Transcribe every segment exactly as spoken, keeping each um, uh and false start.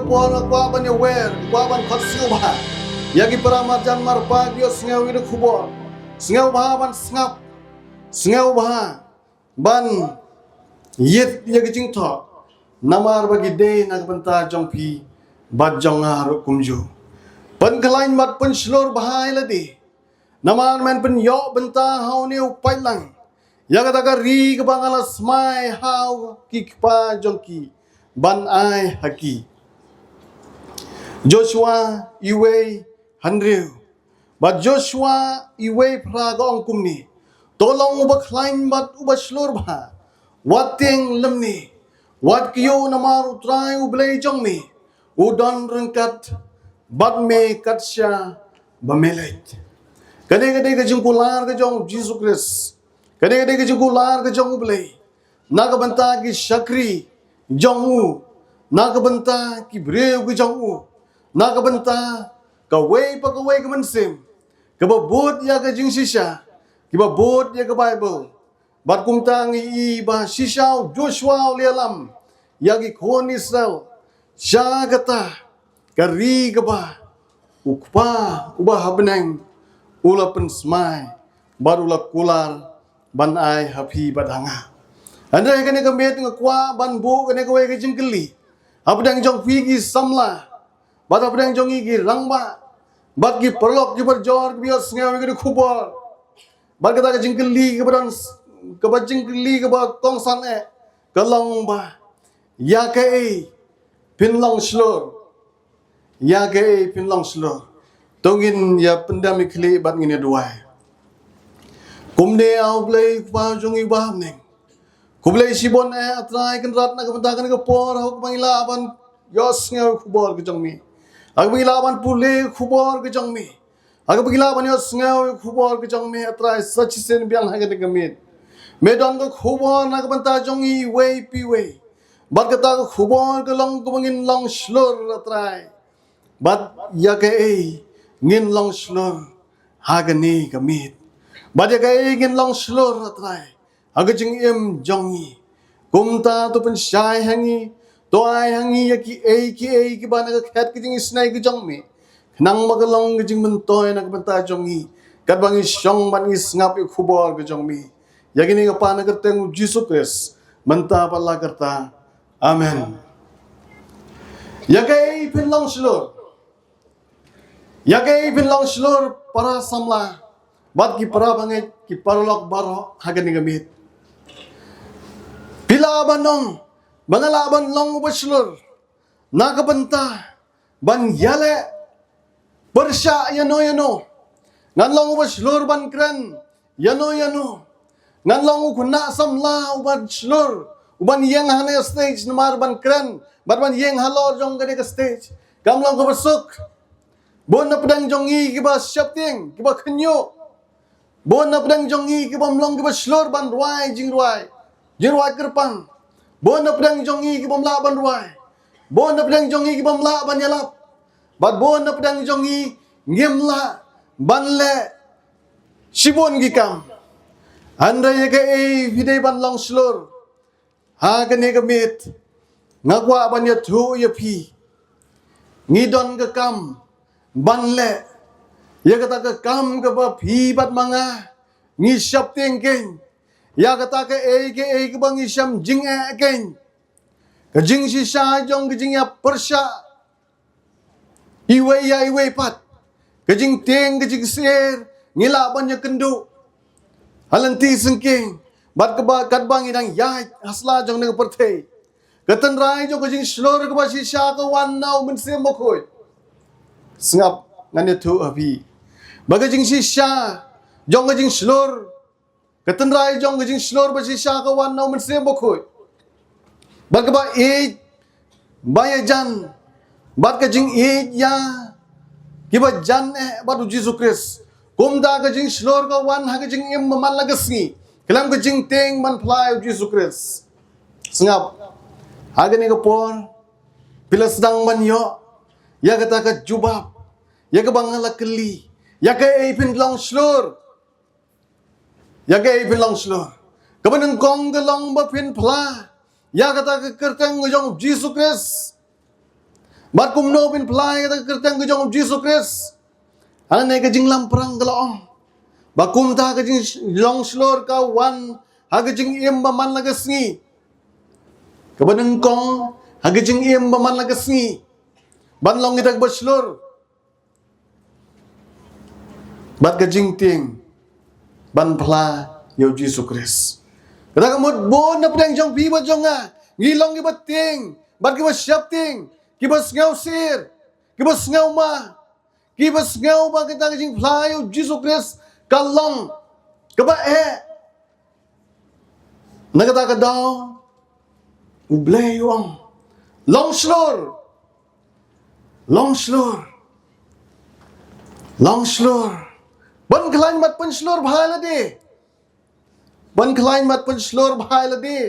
Por nga kwah ban ïawer, kwah ban khot sngewbha ïa ki para marjan marpa ki ïohsngew ïa ka khubor. Sngewbha ban sngap, sngewbha ban ïit ïa ki jingthoh, namar ba ki dei na ka bynta jong phi bad jong nga ruh kumjuh. Pynkhlaiñ bad pynshlur bha ïa lade, namar men pynïoh bynta ha une u paidlang ïa kata ka ri kaba nga la smai ha ki kpa jong ki ban ai ha ki. Joshua iwei hynriew bad Joshua iwei phra ka ong kumne: To long uba khlaiñ bad uba shlur bha, wat tieng lymne, wat kyiuh, namar U Trai U Blei jong me u don ryngkat bad me kat shaba me leit. Kane ka dei ka jingkular ka jong U Jisu Khrist. Kane ka dei ka jingkular ka jong U Blei na ka bynta ki shakri jong u, na ka bynta ki briew ki jong u, na ka bynta kawei pa kawei ka mynsiem kaba bud ïa ka jingshisha, kiba bud ïa ka Baibl. Bad kumta ngi i ba shisha u Joshua u la ïalam ïa ki khun Israel sha kata ka ri kaba U Kpa uba ha bneng u la pynsmai bad u la kular ban ai ha phi bad ha nga. Hynrei kane ka miet nga kwah ban buh kane kawei ka jingkylli hapdeng jong phi ki samla bad hapdeng jong ngi ki rangbah bad ki paralok ki parajor kiba ïohsngew ïa kane ka khubor. Bad kata ka jingkylli kaba don, kaba jingkylli kaba kongsan eh ka long ba ïa kaei phin long shlur. Ïa kaei phin long shlur. To ngin ïa pyndem ïa khlieh bad ngin ïa duwai. Kumne A Blei Kpa jong ngi ba ha bneng, khublei shibun eh A Trai Kynrad na ka bynta kane ka por ha kaba ngi lah ban ïohsngew ïa ka khubor ka jong me, ha kaba ngi lah ban pule ïa ka khubor ka jong me, ha kaba ngi lah ban ïohsngew ïa ka khubor ka jong me A Trai sa shisien biang ha kane ka miet. Me don ka khubor na ka bynta jong ngi iwei pa iwei. Bad kata ka khubor ka long kaba ngin long shlur A Trai. Bad ïa kaei ngin long shlur ha kane ka miet, bad ïa kaei ngin long shlur A Trai ha ka jingim jong ngi. Kumta to pynshai ha ngi, to ai ha ngi ïa kiei kiei kiba na ka khet ka jingisynei ka jong me, khnang ba ka long ka jingmyntoi na ka bynta jong ngi katba ngi shong bad ngi sngap ïa ka khubor ka jong me. Ïa kine nga pan ha ka kyrteng U Jisu Khrist mynta bad la karta. Amen. Ïa kaei phin long shlur. Ïa kaei phin long shlur para samla bad ki para bangeit, ki paralok baroh ha kane ka miet. Phi lah ban ong ba nga lah ban long uba shlur na ka bynta ban ïaleh pyrshah ïano ïano. Ngan long uba shlur ban kren ïano ïano. Ngan long u khynnah samla uban shlur, uban ïeng hangne stage namar ban kren bad ban ïeng halor jong kane ka stage. Kam long kaba suk. Bun na pdeng jong ngi kiba sheptieng, kiba khynñiuh. Bun na pdeng jong ngi kibym long kiba shlur ban rwai jingrwai, jingrwai kyrpang. Bun na pdeng jong ngi kibym lah ban rwai. Bun na pdeng jong ngi kibym lah ban ïalap. Bad bun na pdeng jong ngi ngim lah ban leh shibun ki kam. Hynrei ïa kaei phi dei ban long shlur ha kane ka miet, nga kwah ban ïathuh ïa phi. Ngi don ka kam ban leh ïa kata ka kam kaba phi bad ma nga ngi sheptieng kein. Ïa kata kaei kaei kaba ngi shem jingeh kein. Ka jingshisha jong ka jingïapyrshah iwei ïa iwei pat. Ka jingtieng, ka jingsyier, ngi lah ban ïakynduh ha lynti syngkien bad kaba, katba ngi dang ïaid ha sla jong kane ka pyrthei. Ka tynrai jong ka jingshlur kaba shisha ka wan na U Mynsiem Bakhuid. Sngap, ngan ïathuh ha phi ba ka jingshisha jong ka jingshlur, ka tynrai jong ka jingshlur ba shisha ka wan na U Mynsiem Bakhuid. Bad kaba ïeit ba ïajan bad ka jingïeit ïa kiba jan eh bad U Jisu Khrist. Kumta ka jingshlur ka wan ha ka jingim ba man la ka sngi khlem ka jingtieng ban phla ïa U Jisu Khrist. Sngap, ha kane ka por phi la sdang ban ïoh ïa kata ka jubab ïa kaba nga la kylli, ïa kaei phin long shlur. Ïa kaei phin long shlur. Kaba nyngkong ka long ba phin phla ïa kata ka kyrteng jong U Jisu Khrist. Bad kumno phin phla ïa kata ka kyrteng ka jong u Jisu Khrist? Hangne ka jinglamphrang ka la ong ba kumta ka jinglong shlur ka wan ha ka jingim ba man la ka sngi. Kaba nyngkong, ha ka jingim ba man la ka sngi, ban long kita kiba shlur bad ka jingtieng ban phla ïa u Jisu Khrist. Kata ka mut bun na pdeng jong phi bad jong nga, ngi long kiba tieng bad kiba sheptieng, kiba sngewsih, kiba sngewma, kiba sngew ba kita ka jingphla ïa u Jisu Khrist ka long kaba eh. Na kata ka daw u Blei u ong, long shlur, long shlur, long shlur. Ban khlaiñ bad pynshlur bha ïa lade. Ban khlaiñ bad pynshlur bha ïa lade.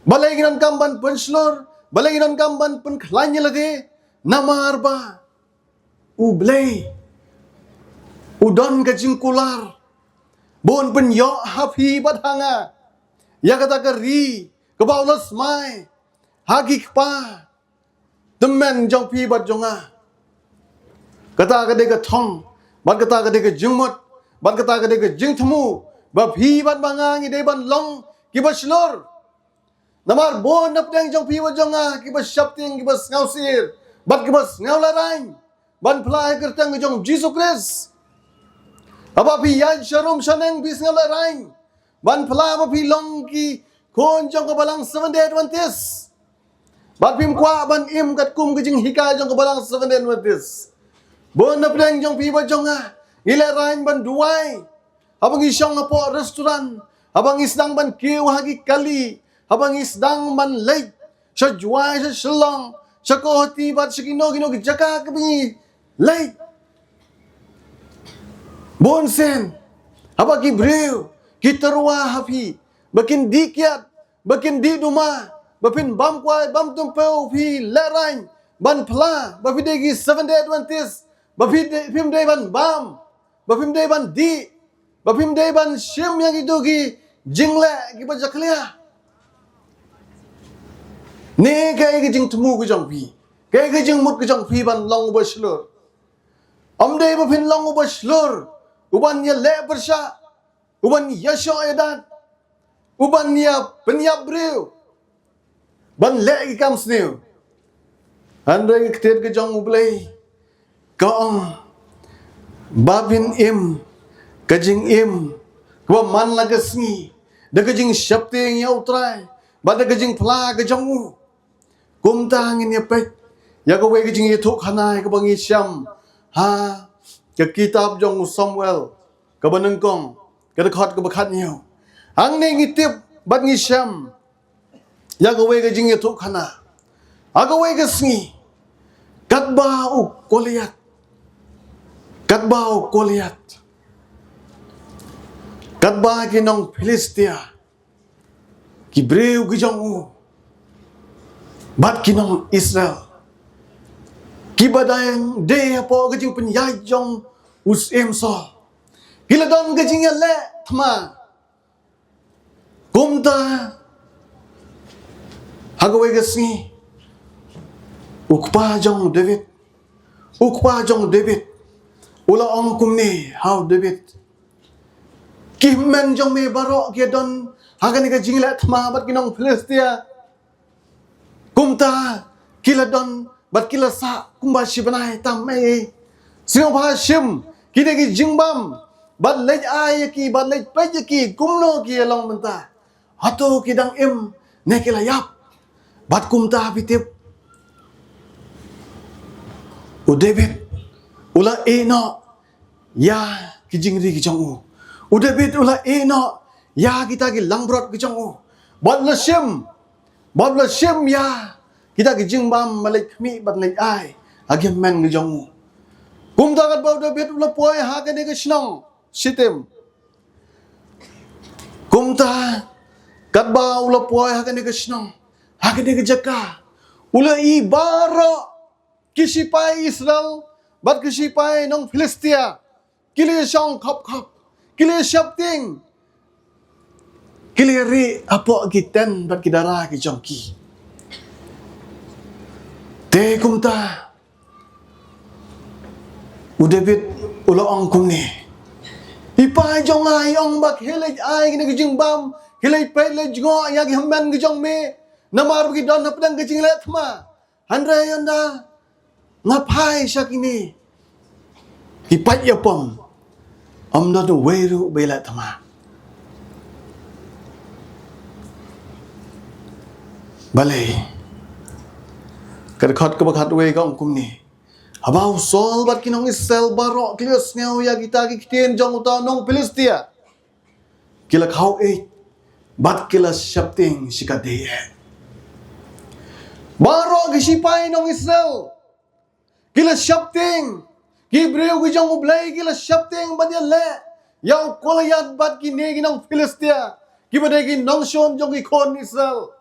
Balei ngi donkam ban pynshlur? Balei ngi donkam ban pynkhlaiñ ïa lade? Namar ba u Blei u don ka jingkular ba un pynïoh ha phi bad ha nga ïa kata ka ri kaba u la smai ha ki kpa tymmen jong phi bad jong nga. Kata ka dei ka thong bad kata ka dei ka jingmut bad kata ka dei ka jingthmu ba phi bad ba nga ngi dei ban long kiba shlur. Namar bun na pdeng jong phi bad jong nga kiba sheptieng, kiba sngewsih bad kiba sngewlehraiñ ban phla ïa ka kyrteng ka jong u Jisu Khrist. Haba phi ïaid sharum shaneng phi sngewlehraiñ ban phla ba phi long ki khun jong ka balang Seventh Day Adventist. Bad phim kwah ban im katkum ka jinghikai jong ka balang Seventh Day Adventist. Bun na pdeng jong phi bad jong nga ngi lehraiñ ban duwai. Haba ngi shong hapoh restaurant, haba ngi sdang ban kiew ha ki kali, haba ngi sdang ban leit sha Jowai, sha Shillong, sha Guwahati bad sha kino kino ki jaka kaba ngi leit. Bun sien haba ki briew ki tyrwa ha phi ba kin dih kiad, ba kin dih duma, ba phin bam kwai bam tympew, phi lehraiñ ban phla ba phi dei ki Seventh Day Adventist, ba phi dei, phim dei ban bam, ba phim dei ban dih, ba phim dei ban shim ïa kito ki jingleh kiba jakhlia. Ne kaei ka jingthmu ka jong phi? Kaei ka jingmut ka jong phi ban long uba shlur? Ym dei ba phin long uba shlur uban ïaleh pyrshah, uban ïashoh ïadat, uban ïa pynïap briew, ban leh ki kam sniew. Hynrei ka ktien ka jong U Blei ka ong ba phin im ka jingim kaba man la ka sngi da ka jingsheptieng ïa U Trai bad da ka jingphla ka jong u. Kumta ngin ïa peit ïa kawei ka jingïathuhkhana kaba ngi shem ha ka kitab jong u Samuel kaba nyngkong, ka dkhot kaba khathynñiew. Hangne ngi tip bad ngi shem ïa kawei ka jingïathuhkhana. Ha kawei ka sngi, katba u Goliath, katba u Goliath, katba ki nong Philistia, ki briew ki jong u bad ki nong Israel kiba dang dei hapoh ka jingpynïaid jong u Syiem Saul, ki la don ka jingïaleh thma. Kumta ha kawei ka sngi, u kpa jong u David, u kpa jong u David u la ong kumne ha u David: Ki hynmen jong me baroh ki don ha kane ka jingleh thma bad ki nong Philistia. Kumta ki la don bad ki la sah kumba shi bnai tam ei ei. Sngewbha shim kine ki jingbam bad leit ai ïa ki bad leit peit ïa ki kumno ki ïa long mynta. Hato ki dang im ne ki la ïap? Bad kumta phi tip, u David u la ïeh noh ïa ki jingri ki jong u. U David u la ïeh noh ïa kita ki langbrot ki jong u. Bad la shim, bad la shim ïa kita ki jingbam ba leit khmih bad leit ai ha ki hynmen ki jong u. Kumta katba u David u la poi ha kane ka shnong Shittim, kumta katba u la poi ha kane ka shnong, ha kane ka jaka, u la ïohi baroh ki shipai Israel bad ki shipai nong Philistia ki la shong khop khop, ki la sheptieng, ki la rieh hapoh ki tent bad ki dara ki jong ki. Te kumta u David u la ong kumne, i pa jong nga i ong ba khie leit ai kine ki jingbam, khie leit peit leit jngoh ïa ki hynmen ki jong me, namar ba ki don hapdeng ka jingleh thma. Hynrei ynda nga phai sha kine ki paidbah, ym don uwei ruh ba ïaleh thma. Balei? Ka dkhot kaba khatwei ka ong kumne, haba u Saul bad ki nong Israel baroh ki la sngew ïa kita ki ktien jong uta u nong Philistia, ki la khaw ïeit bad ki la sheptieng shikatdei. Baroh ki shipai nong Israel ki la sheptieng, ki briew ki jong U Blei ki la sheptieng ban ïaleh ïa u Goliath bad kine ki nong Philistia, kiba dei ki nongshun jong ki khun Israel.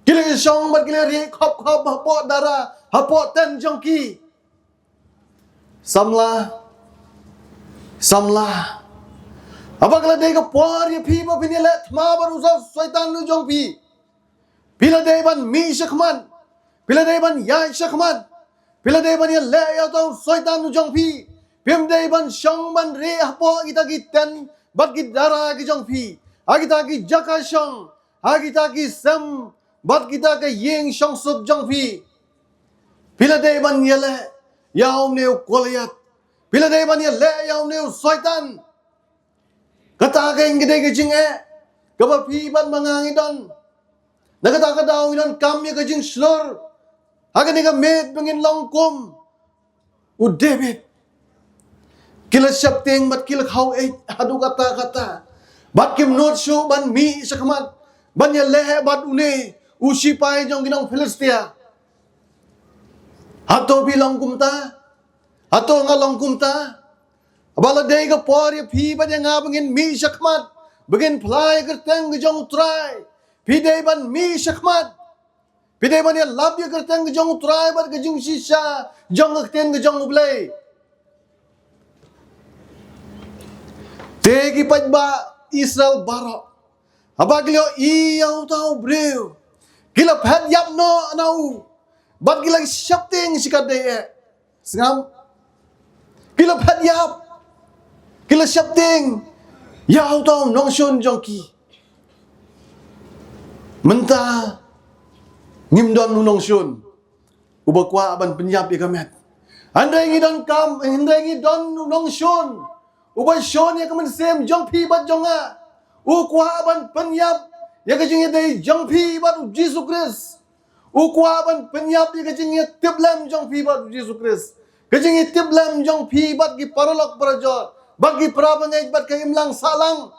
Ki la shong bad ki la rieh khop khop hapoh dara, hapoh tent jong ki. Samla, samla, haba ka la dei ka por ïa phi ba phin ïaleh thma bad uta u soitan u jong phi, phi la dei ban mih shakhmat, phi la dei ban ïaid shakhmat, phi la dei ban ïaleh ïa uta u soitan u jong phi. Phim dei ban shong ban rieh hapoh kita ki tent bad ki dara ki jong phi, ha kita ki jaka shong, ha kita ki sem bad kita ki ïing shongsuk jong phi. Phi la dei ban ïaleh ïa une u Goliath, phi la dei ban ïaleh ïa une u soitan. Kata ka dei ka jingeh kaba phi bad ma nga ngi don. Na kata ka daw ngi donkam ïa ka jingshlur ha kane ka miet ba ngin long kum u David. Ki la sheptieng bad ki la khaw ïeit haduh katta katta, bad kim nud shuh ban mih shakhmat ban ïaleh bad une u shipai jong ki nong Philistia. Hato phi long kumta? Hato nga long kumta? Haba la dei ka por ïa phi bad ïa nga ba ngin mih shakhmat, ba ngin phla ïa ka kyrteng ka jong U Trai, phi dei ban mih shakhmat. Phi dei ban ïalap ïa ka kyrteng ka jong U Trai bad ka jingshisha jong ka ktien ka jong U Blei. Te ki paidbah Israel baroh, haba ki la ïohi ïa uta u briew, ki la phet ïap noh na u bad ki la sheptieng shikatdei. Sngap. Ki la phet ïap, ki la sheptieng ïa uta u nongshun jong ki. Mynta ngim don u nongshun uba kwah ban pynïap ïa ka met. Hynrei ngi donkam, hynrei ngi don u nongshun uba shun ïa ka mynsiem jong phi bad jong nga. U kwah ban pynïap ïa ka jingïadei jong phi bad U Jisu Khrist. U kwah ban pynïap ïa ka jingïatiplem jong phi bad U Jisu Khrist, ka jingïatiplem jong phi bad ki paralok parajor, bad ki parabangeit bad ka imlang sahlang.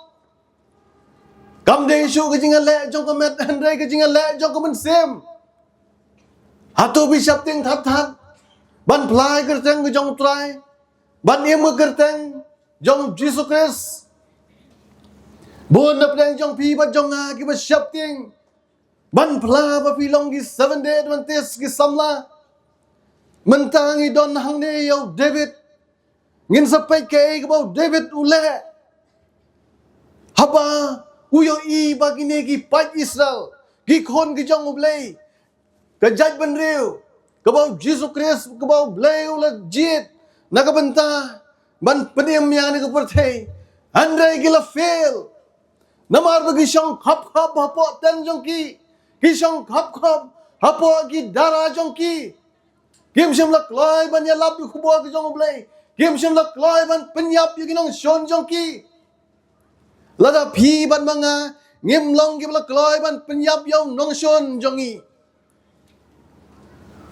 Kam dei shuh ka jingïaleh jong ka met, hynrei ka jingïaleh jong ka mynsiem. Hato phi sheptieng thad thad ban phla ïa ka kyrteng ka jong U Trai, ban im ïa ka kyrteng jong U Jisu Khrist? Bun na pdeng jong phi bad jong nga kiba sheptieng ban phla ba phi long ki Seventh Day Adventist, ki samla. Mynta ngi don hangne ïa u David. Ngin sa peit kaei kaba u David u leh haba u ïohi ba kine ki paid Israel, ki khun ki jong U Blei, ka jaitbynriew kaba U Jisu Khrist, kaba U Blei u la jied na ka bynta ban pynim ïa kane ka pyrthei, hynrei ki la fail. Namar ba ki shong khop khop hapoh tent jong ki, ki shong khop khop hapoh ki dara jong ki. Kim shym la kloi ban ïalap ïa ka khubor ka jong U Blei. Kim shym la kloi ban pynïap ïa ki nongshun jong ki. Lada phi bad ma nga ngim long kiba la kloi ban pynïap ïa u nongshun jong ngi,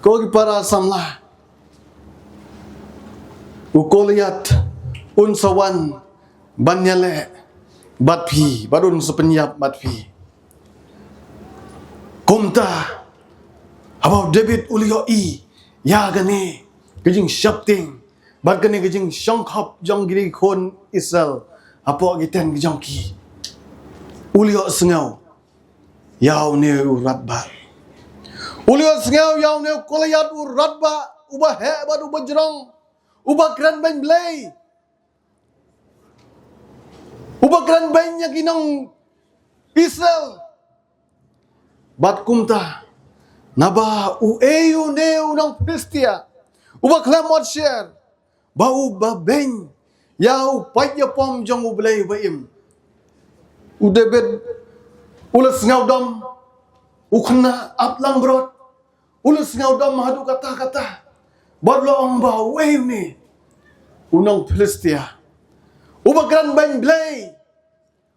ko ki para samla, u Goliath un sa wan ban ïaleh bad phi, bad un sa pynïap bad phi. Kumta, haba u David u la ïohi ïa kane ka jingsheptieng bad kane ka jingshongkhop jong ki khun Israel hapoh ki tent ki jong ki, u la ïohsngew ïa une u radbah. U la ïohsngew ïa une u Goliath u radbah, uba heh bad uba jrong, uba kren beiñ Blei, uba kren beiñ ïa ki nong Israel. Bad kumta, Naba uei une u nong Philistia uba khlem ot sher ba u ba beiñ ïa u paid ïapom jong U Blei ba im? U David u la sngewdom, u khynnah ap langbrot, u la sngewdom haduh katta katta. Bad u la ong ba uei une u nong Philistia uba kren beiñ Blei,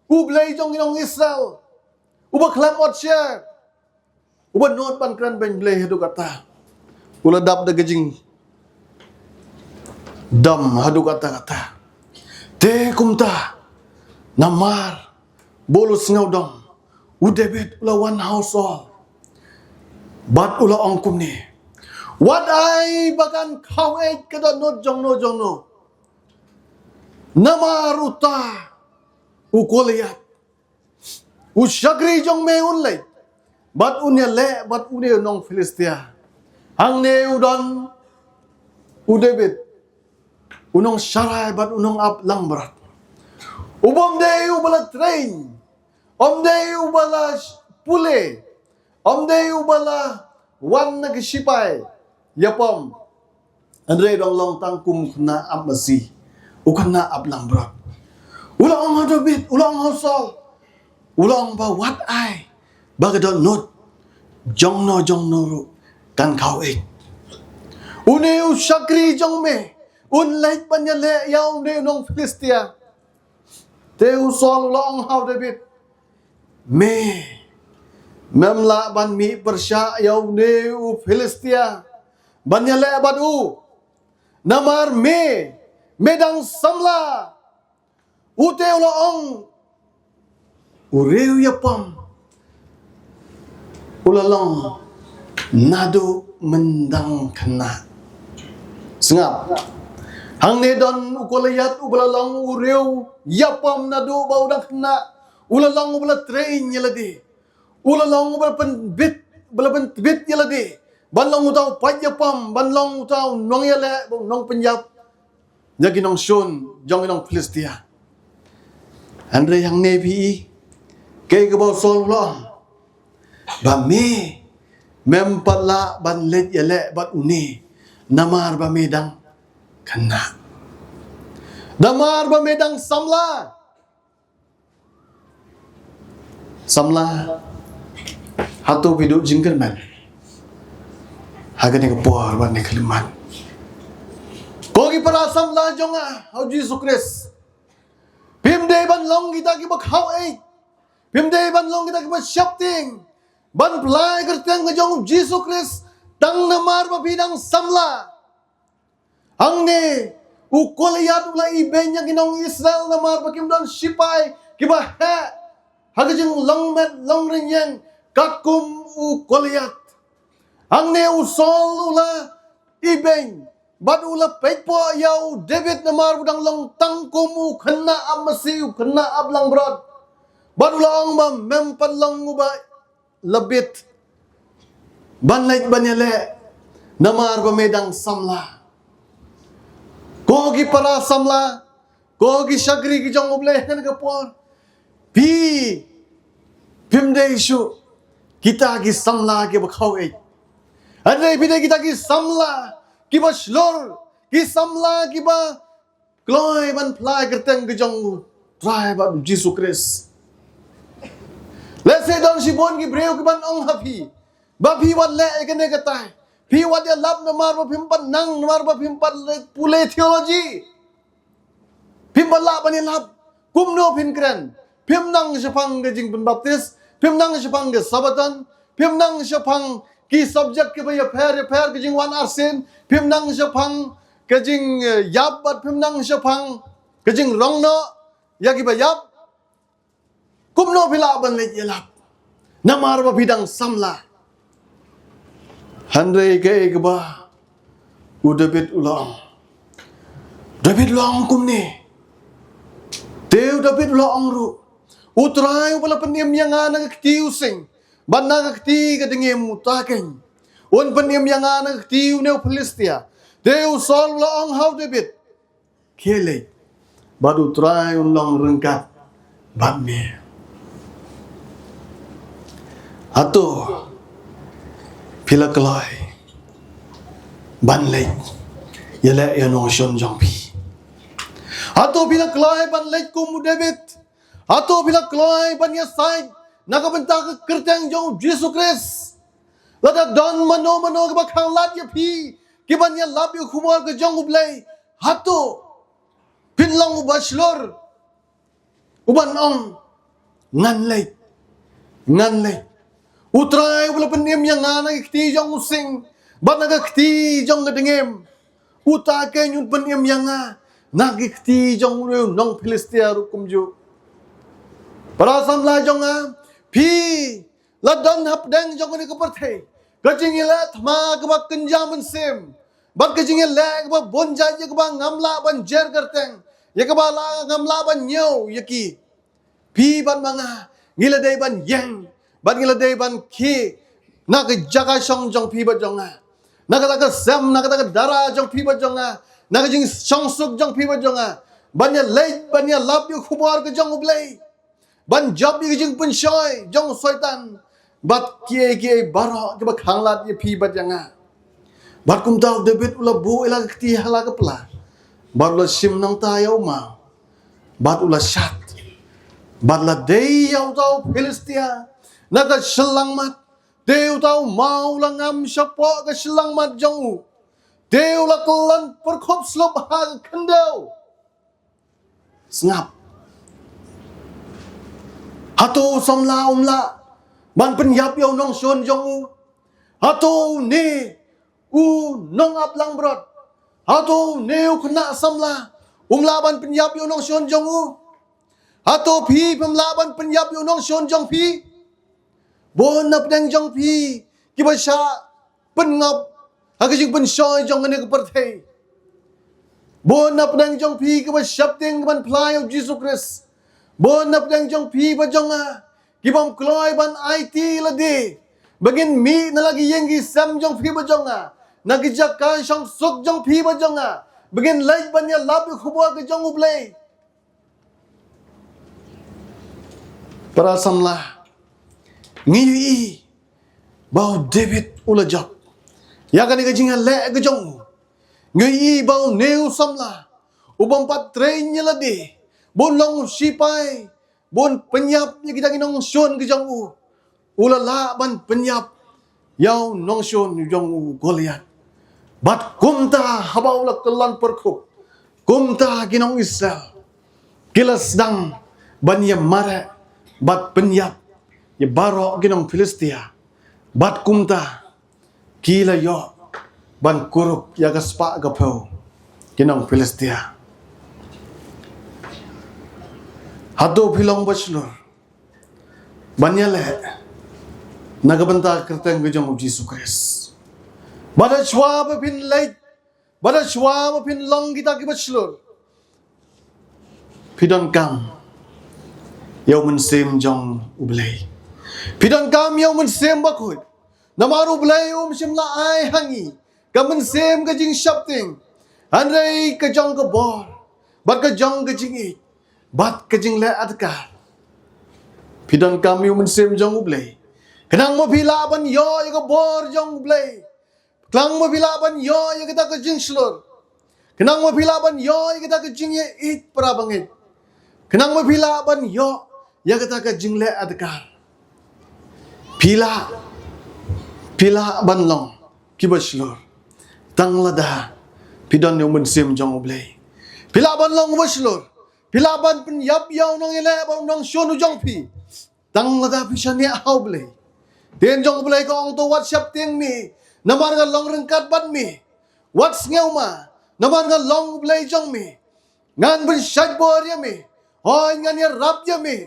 U Blei jong ki nong Israel, uba khlem ot sher, uba nud ban kren beiñ Blei haduh katta. U la dap da ka jingdom haduh katta katta. Te kumta, namar ba u la sngewdom, u David u la wan ha u Saul bad u la ong kumne: Wat ai ba kan khaw eit ka dohnud jongno jongno, namar uta u Goliath, u shakri jong me, un leit bad un ïaleh bad une u nong Philistia. Hangne u don u David, u nongsharai bad u nongap langbrot, u bym dei uba la train, um dei uba la pule, um dei uba la wan na ki shipai ïapom. Hynrei u dang long tang kum u khynnah ap masi, u khynnah ap langbrot. U la ong ha u David, u la ong ha u Saul, u la ong ba wat ai ba ka dohnud jongno jongno ruh kan khaw eit. Une u shakri jong me un leit ban ïaleh ïa une u nong Philistia. Te u Saul u la ong ha u David: Me mem lah ban mih pyrshah ïa une u Philistia ban ïaleh bad u, namar me, me dang samla. Ute u la ong: U riew ïapom u la long naduh men dang khynnah. Sngap. Hangne don u Goliath uba la long u riew ïapom naduh ba u dang khynnah. U la long uba la train ïa lade. U la long uba la pynbit, uba la pynbit ïa lade ban long uta u paid ïapom, ban long uta u nongïaleh, u nongpynïap ïa ki nongshun jong ki nong Philistia. Hynrei hangne phi i kaei kaba u Saul u la ong, ba me mem pat lah ban leit ïaleh bad une, namar ba me dang khynnah, namar ba me dang samla. Samla, hato phi duh jingkyrmen ha kane ka por bad ne ka khyllipmat? Ko ki para samla jong nga ha u Jisu Khrist, phim dei ban long kita kiba khaw eit, phim dei ban long kita kiba sheptieng ban pynlait kyrteng ka jong u Jisu Khrist tang namar ba phi dang samla. Hangne u Goliath u la ibeiñ ïa ki nong Israel namar ba kim don shipai kiba heh ha ka jinglong met long rynïeng katkum u Goliath. Hangne u Saul u la ibeiñ bad u la peitpoh ïa u David namar u dang long tang kum u khynnah ap masi, u khynnah ap langbrot. Bad u la ong ba mem pat long uba la bit ban leit ban ïaleh namar ba me dang samla. Ko ki para samla, ko ki shakri ki jong U Blei ha kane ka por, phi phim dei shuh kita ki samla kiba khaw eit. Hynrei phi dei kita ki samla kiba shlur, ki samla kiba kloi ban pynlait kyrteng ka jong u Trai bad u Jisu Khrist. Lehse don shibun ki briew ki ban ong ha phi ba phi wat leh ïa kane katai, phi wat ïalap namar ba phim pat nang, namar ba phim pat leh pule theology. Phim pat lah ban ïalap. Kumno phin kren? Phim nang shaphang ka jingpynbaptis, phim nang shaphang ka Sabbaton, phim nang shaphang ki subject kiba ïapher ïapher, ka jingwan arsien, phim nang shaphang ka jingïap bad phim nang shaphang ka jingrong noh ïa kiba ïap. Kumno phi lah ban leit ïalap namar ba phi dang samla? Hynrei kaei kaba u David u la ong? David u la ong kumne. Te u David u la ong ruh, U Trai uba la pynim ïa nga na ka kti u sing bad na ka kti ka dngiem, uta keiñ un pynim ïa nga na ka kti une u Philistia. Te u Saul u la ong ha u David, khie leit bad U Trai un long ryngkat bad me. Hato Phi la kloi ban leit ïaleh ïa u nongshun jong phi? Hato phi la kloi ban leit kum u David? Hato phi la kloi ban ïasaid na ka bynta ka kyrteng jong u Jisu Khrist? Lada don mano mano kiba khanglad ïa phi, kiban ïalap ïa ka khubor ka jong u Blei, hato phin long uba shlur uban ong, ngan leit, ngan leit. U Trai u la pynim ïa nga na ki kti jong u sing bad na ki kti jong ka dngiem. Uta keiñ un pynim ïa nga na ki kti jong u nong Philistia ruh kumjuh. Para samla jong nga, phi la don hapdeng jong kane ka pyrthei ka jingïaleh thma kaba kynja mynsiem bad ka jingïaleh kaba bun jait ïa kaba ngam lah ban jer kyrteng, ïa kaba la ngam lah ban ñiew ïa ki. Phi bad ma nga ngi la dei ban ïeng bad ngi la dei ban khie na ka jaka shong jong phi bad jong nga, na kata ka sem, na kata ka dara jong phi bad jong nga, na ka jingshongsuk jong phi bad jong nga, ban ïaleit, ban ïalap ïa ka khubor ka jong u Blei, ban jop ïa ka jingpynshoi jong u Soitan bad kiei kiei baroh kiba khanglad ïa phi bad ïa nga. Bad kumta u David u la buh ïa la ka kti ha la ka pla bad u la shim nangta ïa u maw bad u la shad bad la dei ïa uta u Philistia na ka shyllangmat. Te uta u maw u la ngam shapoh ka shyllangmat jong u. Te u la kyllon pyrkhup slop ha ka khyndew. Sngap. Hato u samla um lah ban pynïap ïa u nongshun jong u? Hato une u nongap langbrot, hato une u khynnah samla um lah ban pynïap ïa u nongshun jong u? Hato phi phim lah ban pynïap ïa u nongshun jong phi? Bun na pdeng jong phi kiba shah pynngop ha ka jingpynshoi jong kane ka pyrthei. Bun na pdeng jong phi kiba sheptieng ban phla ïa u Jisu Khrist. Bun na pdeng jong phi bad jong nga kibym kloi ban aiti lade ba ngin mih na la ki ïing ki sem jong phi bad jong nga, na ki jaka shongsuk jong phi bad jong nga, ba ngin leit ban ïalap ïa ka khubor ka jong u Blei. Para samla, ngi ïohi ba u David u la jop ïa kane ka jingïaleh ka jong u. Ngi ïohi ba une u samla u bym pat trei ïa lade ban long u sipai, ban pynïap ïa kita ki nongshun ki jong u, u la lah ban pynïap ïa u nongshun jong u Goliath. Bad kumta haba u la kyllon pyrkhup, kumta ki nong Israel ki la sdang ban ïa mareh bad pynïap ïa baroh ki nong Philistia. Bad kumta ki la ïoh ban kurup ïa ka spah ka phew ki nong Philistia. Hato phi long ba shlur ban ïaleh na ka bynta ka kyrteng ka jong u Jisu Khrist? Bad shuwa ba phin leit, bad shuwa ba phin long kita kiba shlur, phi donkam ïa u Mynsiem jong u Blei. Phi donkam ïa u Mynsiem Bakhuid. Namar u Blei um shym la ai ha ngi ka mynsiem ka jingsheptieng, hynrei ka jong ka bor bad ka jong ka jingïeit bad ka jingleh adkar. Phi donkam ïa u Mynsiem jong u Blei khnang ba phi lah ban ïoh ïa ka bor jong u Blei. Khnang ba phi lah ban ïoh ïa kata ka jingshlur. Khnang ba phi lah ban ïoh ïa kata ka jingïeit para bangeit. Khnang ba phi lah ban ïoh ïa kata ka jingleh adkar. Phi lah, phi lah ban long kiba shlur tang lada phi don ïa u Mynsiem jong u Blei. Phi lah ban long uba shlur. Phi lah ban pynïap ïa u nongïaleh bad u nongshun u jong phi tang lada phi shaniah ha u Blei. Ktien jong u Blei ka ong, to wat sheptieng me namar nga long ryngkat bad me. Wat sngew ma namar nga long u Blei jong me. Ngan pynshait bor ïa me. Hooid, ngan ïarap ïa me.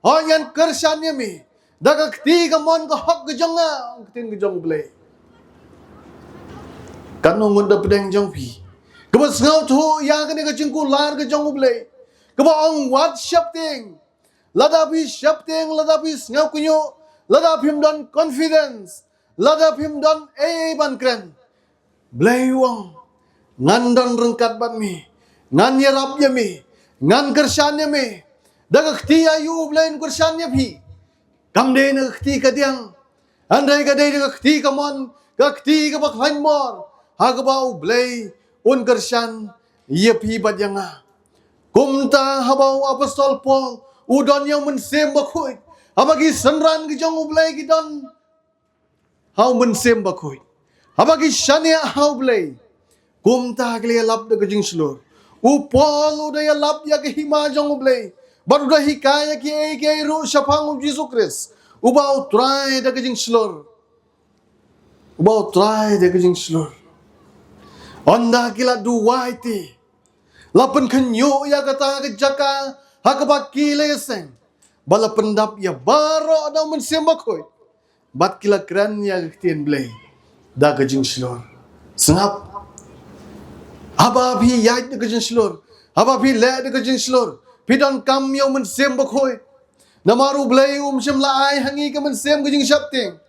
Hooid, ngan kyrshan ïa me da ka kti kamon ka hok ka jong nga, ong ktien ka jong u Blei. Katno ngut da pdeng jong phi kaba sngewthuh ïa kane ka jingkular ka jong u Blei kaba ong wat sheptieng? Lada phi sheptieng, lada phi sngew kynnoh, lada phim don confidence, lada phim don ei ei ban kren, Blei u ong, ngan don ryngkat bad me, ngan ïarap ïa me, ngan kyrshan ïa me. Da ka kti aïu u Blei un kyrshan ïa phi? Kam dei na ka kti kadiang, hynrei ka dei na ka kti kamon ka kti kaba khlaiñ mor, ha kaba U Blei un kyrshan ïa phi bad ïa nga. Kumta haba u apostol Paul u don ïa u Mynsiem Bakhuid, haba ki synran ki jong U Blei ki don ha u Mynsiem Bakhuid, haba ki shaniah ha U Blei, kumta ki la ïalap da ka jingshlur. U Paul u da ïalap ïa ka hima jong U Blei, bad u da hikai ïa kiei kiei ruh shaphang U Jisu Khrist, uba u trai da ka jingshlur. Uba u trai da ka jingshlur. Ynda ki la duwai te, la pynkhynñiuh ïa kata ka jaka ha kaba ki la ïaseng, ba la pyndap ïa baroh da u Mynsiem Bakhuid, bad ki la kren ïa ka ktien Blei da ka jingshlur. Sngap. Haba phi ïaid da ka jingshlur, haba phi leh da ka jingshlur, phi donkam ïa u Mynsiem Bakhuid. Namar U Blei um shym la ai ha ngi ka mynsiem ka jingsheptieng,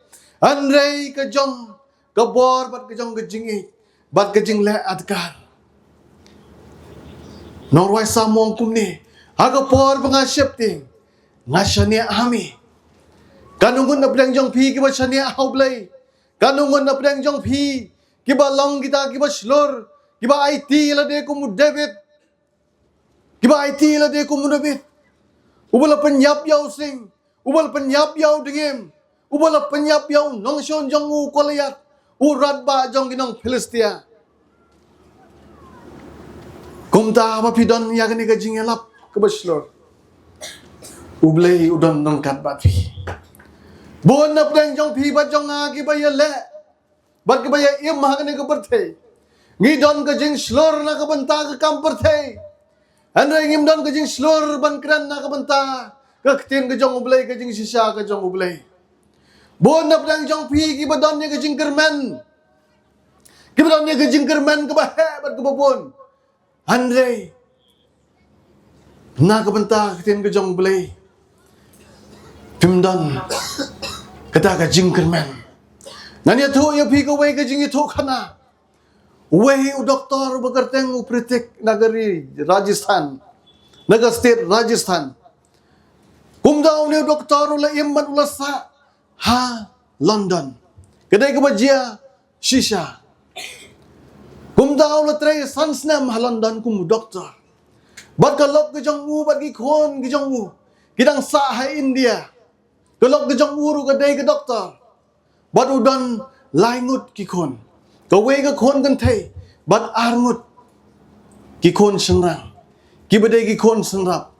hynrei ka jong ka bor bad ka jong ka jingïeit bad ka jingleh adkar. Nongrwai Salm u ong kumne, ha ka por ba nga sheptieng, nga shaniah ha me. Katno ngut na pdeng jong phi kiba shaniah ha U Blei? Katno ngut na pdeng jong phi kiba long kita kiba shlur, kiba aiti ïa lade kum u David? Kiba aiti ïa lade kum u David, uba la pynïap ïa u sing, uba la pynïap ïa u dngiem, uba la pynïap ïa u nongshun jong u Goliath, u radbah jong ki nong Philistia. Kumta haba phi don ïa kane ka jingïalap kaba shlur, U Blei u don ryngkat bad phi. Bun na pdeng jong phi bad jong nga kiba ïaleh bad kiba ïa im ha kane ka pyrthei, ngi don ka jingshlur na ka bynta ka kam pyrthei, hynrei ngim don ka jingshlur ban kren na ka bynta ka ktien ka jong U Blei, ka jingshisha ka jong U Blei. Bun na pdeng jong phi kiba don ïa ka jingkyrmen, kiba don ïa ka jingkyrmen kaba heh bad kaba bun, hynrei na ka bynta ka ktien ka jong U Blei, phim don kata ka jingkyrmen. Ngan ïathuh ïa phi kawei ka jingïathuhkhana. Uwei u doktor uba kyrteng u Pritik na ka ri Rajasthan, na ka state Rajasthan. Kumta une u doktor u la im bad u la sah ha London. Ka dei kaba jia shisha. Kumta u la trei san snem ha London kum u doktor. Bad ka lok ka jong u bad ki khun ki jong u ki dang sah ha India. Ka lok ka jong u ruh ka dei ka doktor. Bad u don lai ngut ki khun. Kawei ka khun kynthei bad ar ngut ki khun shynrang, kiba dei ki khun shynrap.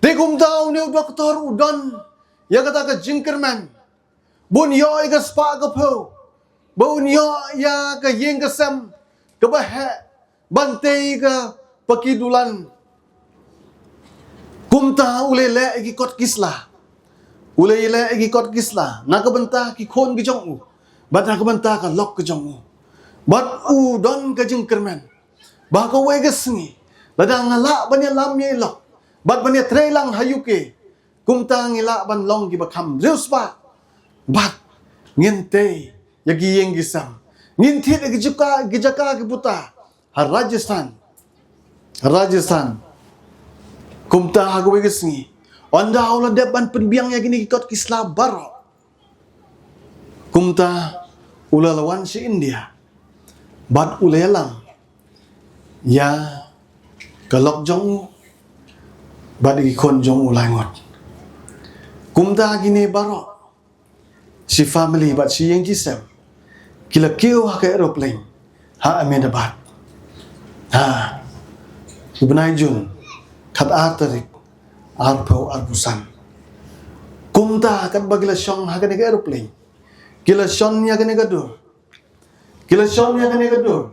Te kumta une u doktor u don ïa kata ka jingkyrmen, ba un ïoh ïa ka spah ka phew, ba un ïoh ïa ka ïing ka sem kaba heh, ban tei ka paki dulan. Kumta u la leh ïa ki kot ki sla, u la leh ïa ki kot ki sla na ka bynta ki khun ki jong u, bad na ka bynta ka lok ka jong u. Bad u don ka jingkyrmen ba kawei ka sngi, lada nga lah ban ïalam ïa i lok bad ban ïatrei lang ha U K, kumta ngi lah ban long kiba kham riewspah bad ngin tei ïa ki ïing ki sem, ngin thied ïa ki jaka, ki jaka ki puta ha Rajasthan. Ha Rajasthan. Kumta ha kawei ka sngi, ynda u la dep ban pynbiang ïa kine ki kot ki sla baroh, kumta u la wan sha India bad u la ïalam ïa ka lok jong u bad ki khun jong u lai ngut. Kumta kine baroh, shi family bad shi ïing shi sem, ki la kiew ha ka aeroplane ha Ahmedabad ha u bnai June, khatar tarik, arphew arphew san. Kumta katba ki la shong ha kane ka aeroplane, ki la shon ïa kane ka dur, ki la shon ïa kane ka dur,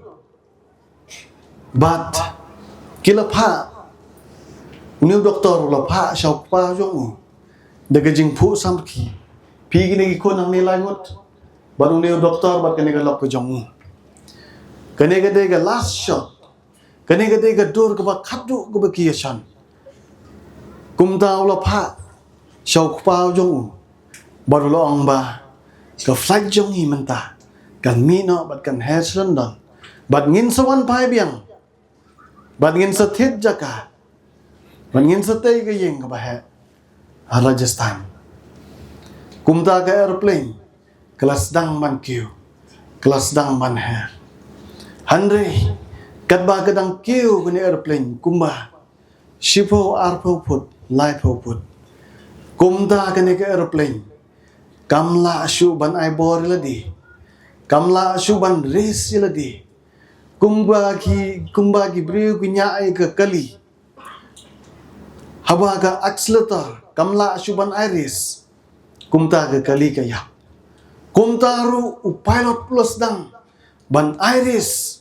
bad ki la phah, une u doktor u la phah sha u kpa jong u da ka jingphuh samrkhie, phi kine ki khun hangne lai ngut, bad une u doktor bad kane ka lok ka jong u. Kane ka dei ka last shot, kane ka dei ka dur kaba khadduh kaba ki ïa shon. Kumta u la phah sha u kpa jong u bad u la ong ba ka flight jong ngi mynta kan mih noh bad kan her sha London, bad ngin sa wan phai biang, bad ngin sa thied jaka, bad ngin sa tei ka ïing kaba heh ha Rajasthan. Kumta ka aeroplane ka la sdang ban kiew. ka la sdang ban her. Hynrei katba ka dang kiew kane aeroplane kumba shiphew, arphew phut, laiphew phut, kumta kane ka aeroplane kam lah shuh ban ai bor ïa lade, kam lah shuh ban ris ïa lade. Kumba ki, kumba ki briew ki ñiah ïa ka kali, haba ka accelerator kam lah shuh ban ai ris, kumta ka kali ka ïap. Kumta ruh u pilot u la sdang ban ai ris,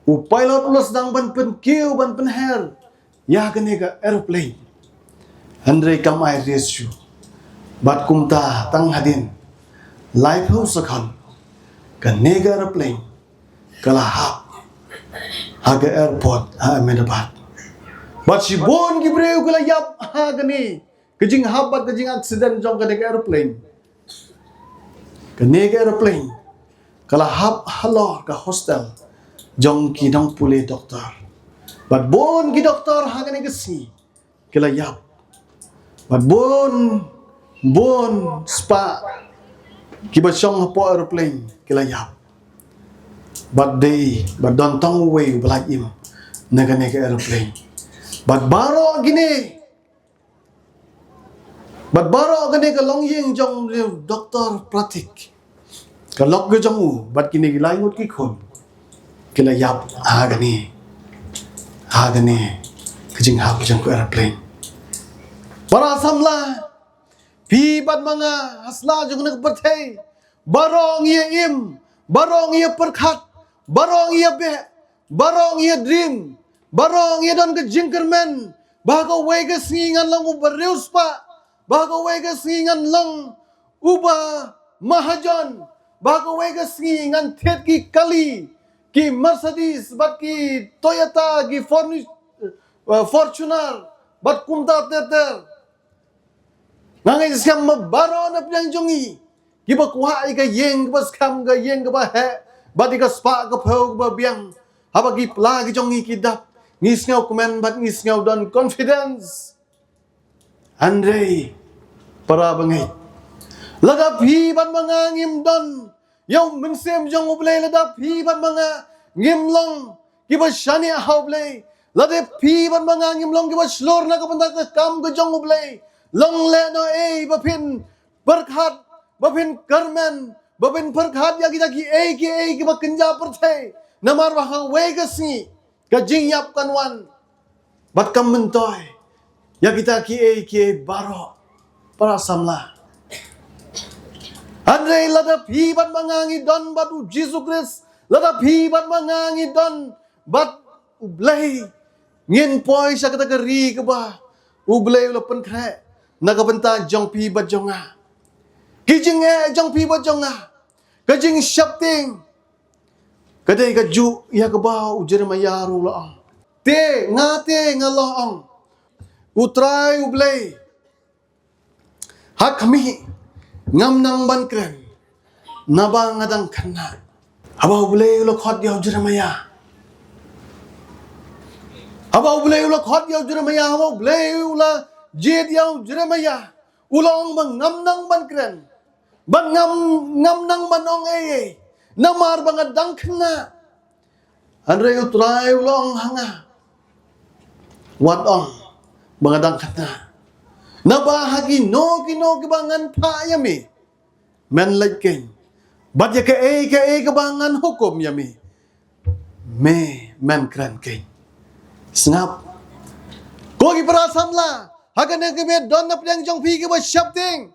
u pilot u la sdang ban pynkiew, ban pynher ïa kane ka aeroplane. Hynrei kam ai ris shuh. Bad kumta tang hadien laiphew second, kane ka aeroplane ka la hap ha ka airport ha Ahmedabad. Bad shibun ki briew ki la ïap ha kane ka jinghap bad ka jingaccident jong kane ka aeroplane. Kane ka aeroplane ka la hap halor ka hostel jong ki nongpule doktor. Bad bun ki doktor ha kane ka sngi ki la ïap. Bad bun, bun spah kiba shong hapoh aeroplane ki la ïap. Bad dei, bad don tang uwei uba la im na kane ka aeroplane. Bad baroh kine, bad baroh kane ka longïing jong u Doktor Pratik, ka lok ka jong u bad kine ki lai ngut ki khun ki la ïap ha kane, ha kane ka jinghap jong ka aeroplane. Para samla, phi bad ma nga ha sla jong kane ka pyrthei, baroh ngi ïa im, baroh ngi ïa pyrkhat, baroh ngi ïa beh, baroh ngi ïa dream, baroh ngi ïa don ka jingkyrmen ba ha kawei ka sngi ngan long uba riewspah, ba ha kawei ka sngi ngan long uba mahajon, ba ha kawei ka sngi ngan thied ki kali, ki Mercedes bad ki Toyota, ki Forni-, eh, Fortuner bad kumta ter ter. Nga ngeit skhem ba baroh na pdeng jong ngi kiba kwah ïa ka ïing kaba skhem, ka ïing kaba heh bad ïa ka spah ka phew kaba biang, haba ki pla ki jong ngi ki dap, ngi sngewkmen bad ngi sngew don confidence. Hynrei para bangeit, lada phi bad ma nga ngim don ïa u Mynsiem jong U Blei, lada phi bad ma nga ngim long kiba shaniah ha U Blei, lada phi bad ma nga ngim long kiba shlur na ka bynta ka kam ka jong U Blei, long lehnoh ei ba phin pyrkhat, ba phin kyrmen, ba phin pyrkhat ïa kita kiei kiei kiba kynja pyrthei. Namar ba ha kawei ka sngi ka jingïap kan wan bad kam myntoi ïa kita kiei kiei baroh, para samla. Hynrei lada phi bad ma nga ngi don bad U Jisu Khrist, lada phi bad ma nga ngi don bad U Blei, ngin poi sha kata ka ri kaba U Blei u la pynkhreh na ka bynta jong phi bad jong nga. Ki jingeh jong phi bad jong nga, ka jingsheptieng, ka dei kajuh ïa kaba u Jeremiah ruh u la ong. Te nga, te nga la ong, U Trai U Blei, ha khmih, ngam nang ban kren, naba nga dang khynnah. Haba U Blei u la khot ïa u Jeremiah, haba U Blei u la khot ïa u Jeremiah, haba U Blei u la jied ïa u Jeremiah, u la ong ba ngam nang ban kren, ba ngam, ngam nang ban ong ei ei, namar ba nga dang khynnah. Hynrei U Trai u la ong ha nga, wat ong ba nga dang khynnah, naba ha kino kino kiba ngan phah ïa me, men leit keiñ, bad ïa kaei kaei kaba ngan hukum ïa me, me men kren keiñ. Sngap, ko ki para samla, ha kane ka miet don na pdeng jong phi kiba sheptieng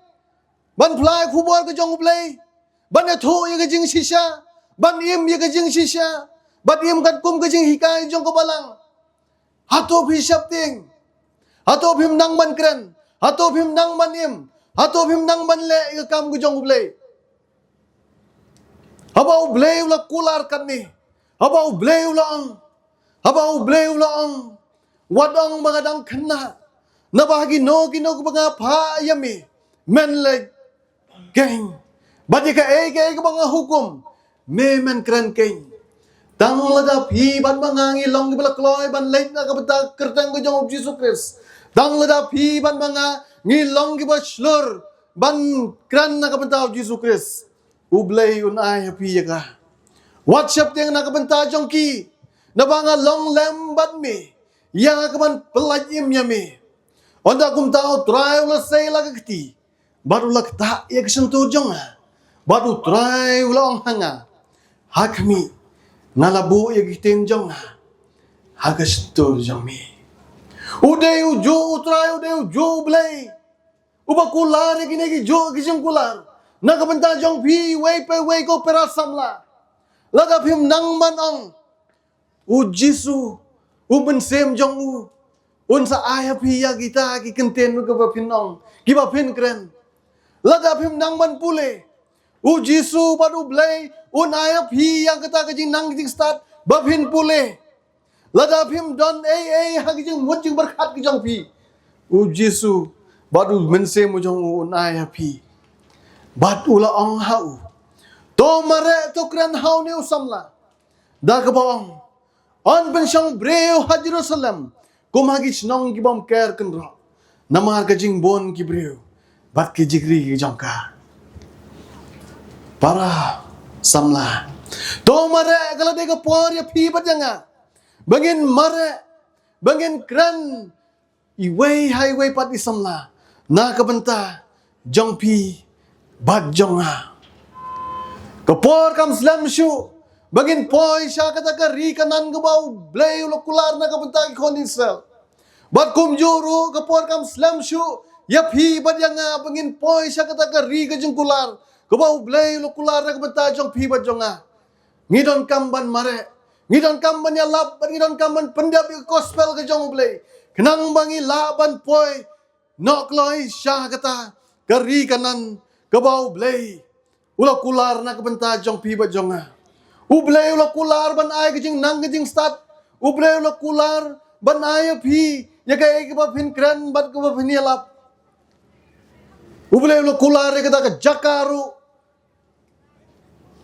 ban phla ïa ka khubor ka jong U Blei, ban ïathuh ïa ka jingshisha, ban im ïa ka jingshisha, ban im katkum ka jinghikai jong ka Balang. Hato phi sheptieng? Hato phim nang ban kren? Hato phim nang ban im? Hato phim nang ban leh ïa ka kam ka jong U Blei? Haba U Blei u la kular katne, haba U Blei u la ong, haba U Blei u la ong, wat ong ba nga dang khynnah, naba ha kino kino kiba nga phah ïa me, men leit keiñ, bad ïa kaei kaei kaba nga hukum, me men kren keiñ. Tang lada phi bad ma nga ngi long kiba la kloi ban leit na ka bynta ka kyrteng ka jong U Jisu Khrist, tang lada phi bad ma nga ngi long kiba shlur ban kren na ka bynta U Jisu Khrist, U Blei un ai ha phi ïa ka. Wat sheptieng na ka bynta jong ki, naba nga long lem bad me, ïa kaban pyllait im ïa me. Ynda kumta U Trai u la sei la ka kti, bad u la ktah ïa ka shyntur jong nga, bad U Trai u la ong ha nga, ha khmih, nga la buh ïa ka ktien jong nga ha ka shyntur jong me. U dei ujuh U Trai, u dei ujuh U Blei uba kular ïa kine kijuh ki jingkular na ka bynta jong phi, iwei pa iwei ko para samla. Lada phim nang ban ong, U Jisu, U Mynsiem jong u un sa ai ha phi ïa kita ki kyntien kiba phin ong, kiba phin kren. Lada phim nang ban pule, U Jisu bad U Blei un ai ha phi ïa kata ka jingnang jingstad ba phin pule. Lada phim don ei ei ha ki jingmut jingpyrkhat ki jong phi, U Jisu bad U Mynsiem u jong u un ai ha phi. Bad u la ong ha u, to mareh, to kren ha une u samla, da kaba ong, yn pynshong briew ha Jerusalem kum ha ki shnong ki bym ker kynroh, namar ka jingbun ki briew bad ki jingri ki jong ka. Para samla, to mareh, ka la dei ka por ïa phi bad ïa nga ba ngin mareh, ba ngin kren iwei ha iwei pat i samla na ka bynta jong phi bad jong nga. Ka por kam slem shuh ba ngin poi sha kata ka ri Kanaan kaba U Blei u la kular na ka bynta ki khun Israel. Bad kumjuh ruh ka por kam slem shuh ïa phi bad ïa nga ba ngin poi sha kata ka ri ka jingkular kaba U Blei u la kular na ka bynta jong phi bad jong nga. Ngi donkam ban mareh, ngi donkam ban ïalap, bad ngi donkam ban pyndep ïa ka gospel ka jong U Blei, khnang ba ngi lah ban poi noh kloi sha kata ka ri Kanaan kaba U Blei u la kular na ka bynta jong phi bad jong nga. U Blei u la kular ban ai ka jingnang ka jingstad. U Blei u la kular ban ai ïa phi ïa kaei kaba phin kren bad kaba phin ïalap. U Blei u la kular ïa kata ka jaka ruh.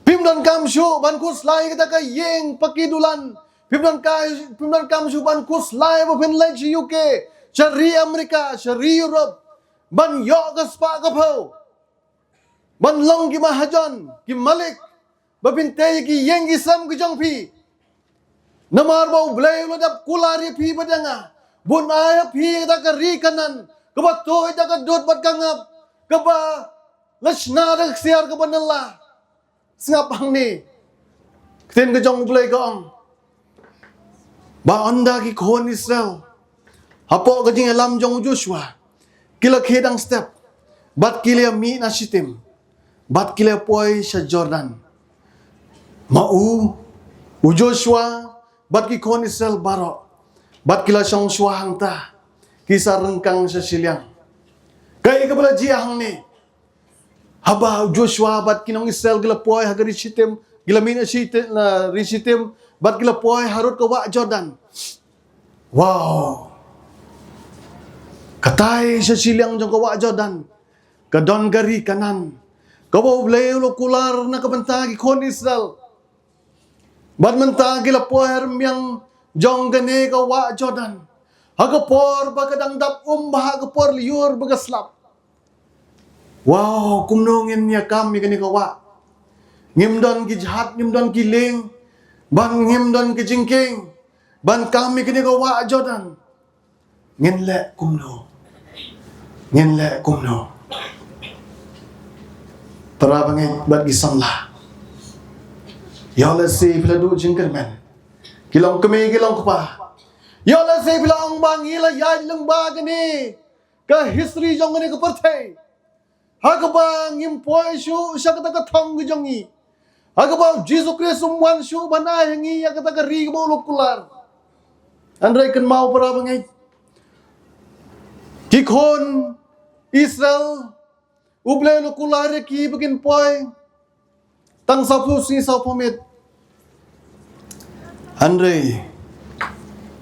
Phim donkam shuh ban khuslai kata ka ïing paki dulan. Phim donkam, phim donkam shuh ban khuslai ba phin leit sha U K, sha ri Amerika, sha ri Europe, ban ïoh ka spah ka phew, ban long ki mahajon, ki malik, ba phin tei ki ïing ki sem ki jong phi. Namar ba U Blei u la dep kular ïa phi bad ïa nga, bun ai ïa phi kata ka ri Kanaan kaba tuid da ka dud bad ka ngap, kaba la shna da ka ksiar kaba nylla. Sngap hangne, ktien ka jong U Blei ka ong ba ynda ki khun Israel, hapoh ka jingïalam jong u Joshua, ki la khie dang step, bad ki la mih na Shittim, bad ki la poi sha Jordan. Ma u, u Joshua bad ki khun Israel baroh, bad ki la shong shuwa hangta, ki sa ryngkang sha shiliang. Kaei kaba la jia hangne? Haba u Joshua bad ki nong Israel ki la poi ha ka ri Shittim, ki la mih na Shittim, na ri Shittim, bad ki la poi harud ka wah Jordan. Wow! Katai sha shiliang jong ka wah Jordan ka don ka ri Kanaan, kaba U Blei u la kular na ka bynta ki khun Israel. Bad mynta ki la poi ha rmiang jong kane ka wah Jordan, ha ka por ba ka dang dap um, ba ha ka por lyiur ba ka slap. Wow, kumno ngin ïa kam ïa kane ka wah? Ngim don ki jhat, ngim don ki lieng, bad ngim don ki jingkieng ban kam ïa kane ka wah Jordan. Ngin leh kumno? Ngin leh kumno? Para bangeit bad ki samla, ïoh lehse phi la duh jingkyrmen, ki long kmie ki long kpa, ïoh lehse phi la ong ba ngi la ïaid lyngba kane ka history jong kane ka pyrthei, ha kaba ngim poi shuh sha kata ka thong ka jong ngi, ha kaba u Jisu Khrist um wan shuh ban ai ha ngi ïa kata ka ri kaba u la kular. Hynrei kynmaw para bangeit, ki khun Israel, U Blei u la kular ïa ki ba kin poi tang sawphew sngi sawphew miet. Hynrei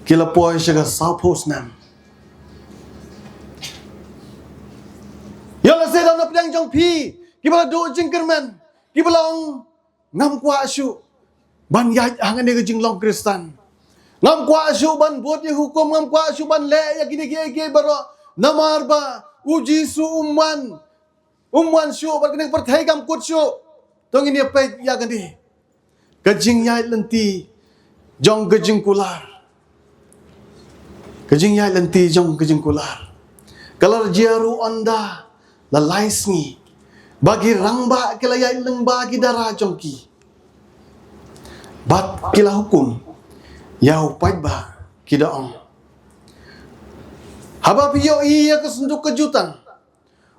ki la poi sha ka sawphew snem. Ïoh lehse don na pdeng jong phi kiba la duh jingkyrmen, kiba la ong, ngam kwah shuh ban ïaid hangne ka jinglong Khristan. Ngam kwah shuh ban bud ïa hukum, ngam kwah shuh ban leh ïa kine kiei kiei baroh, namar ba u Jisu um wan, um wan shuh bad kane ka pyrthei kam kut shuh. To ngin ïa peit ïa kane. Ka jingïaid lynti jong ka jingkular. Ka jingïaid lynti jong ka jingkular ka la jia ruh ynda la lai sngi ba ki rangbah ki la ïaid lyngba ki dara jong ki. Bad ki la hukum ïa u paidbah, ki da ong, haba phi ïohi ïa ka synduk ka jutang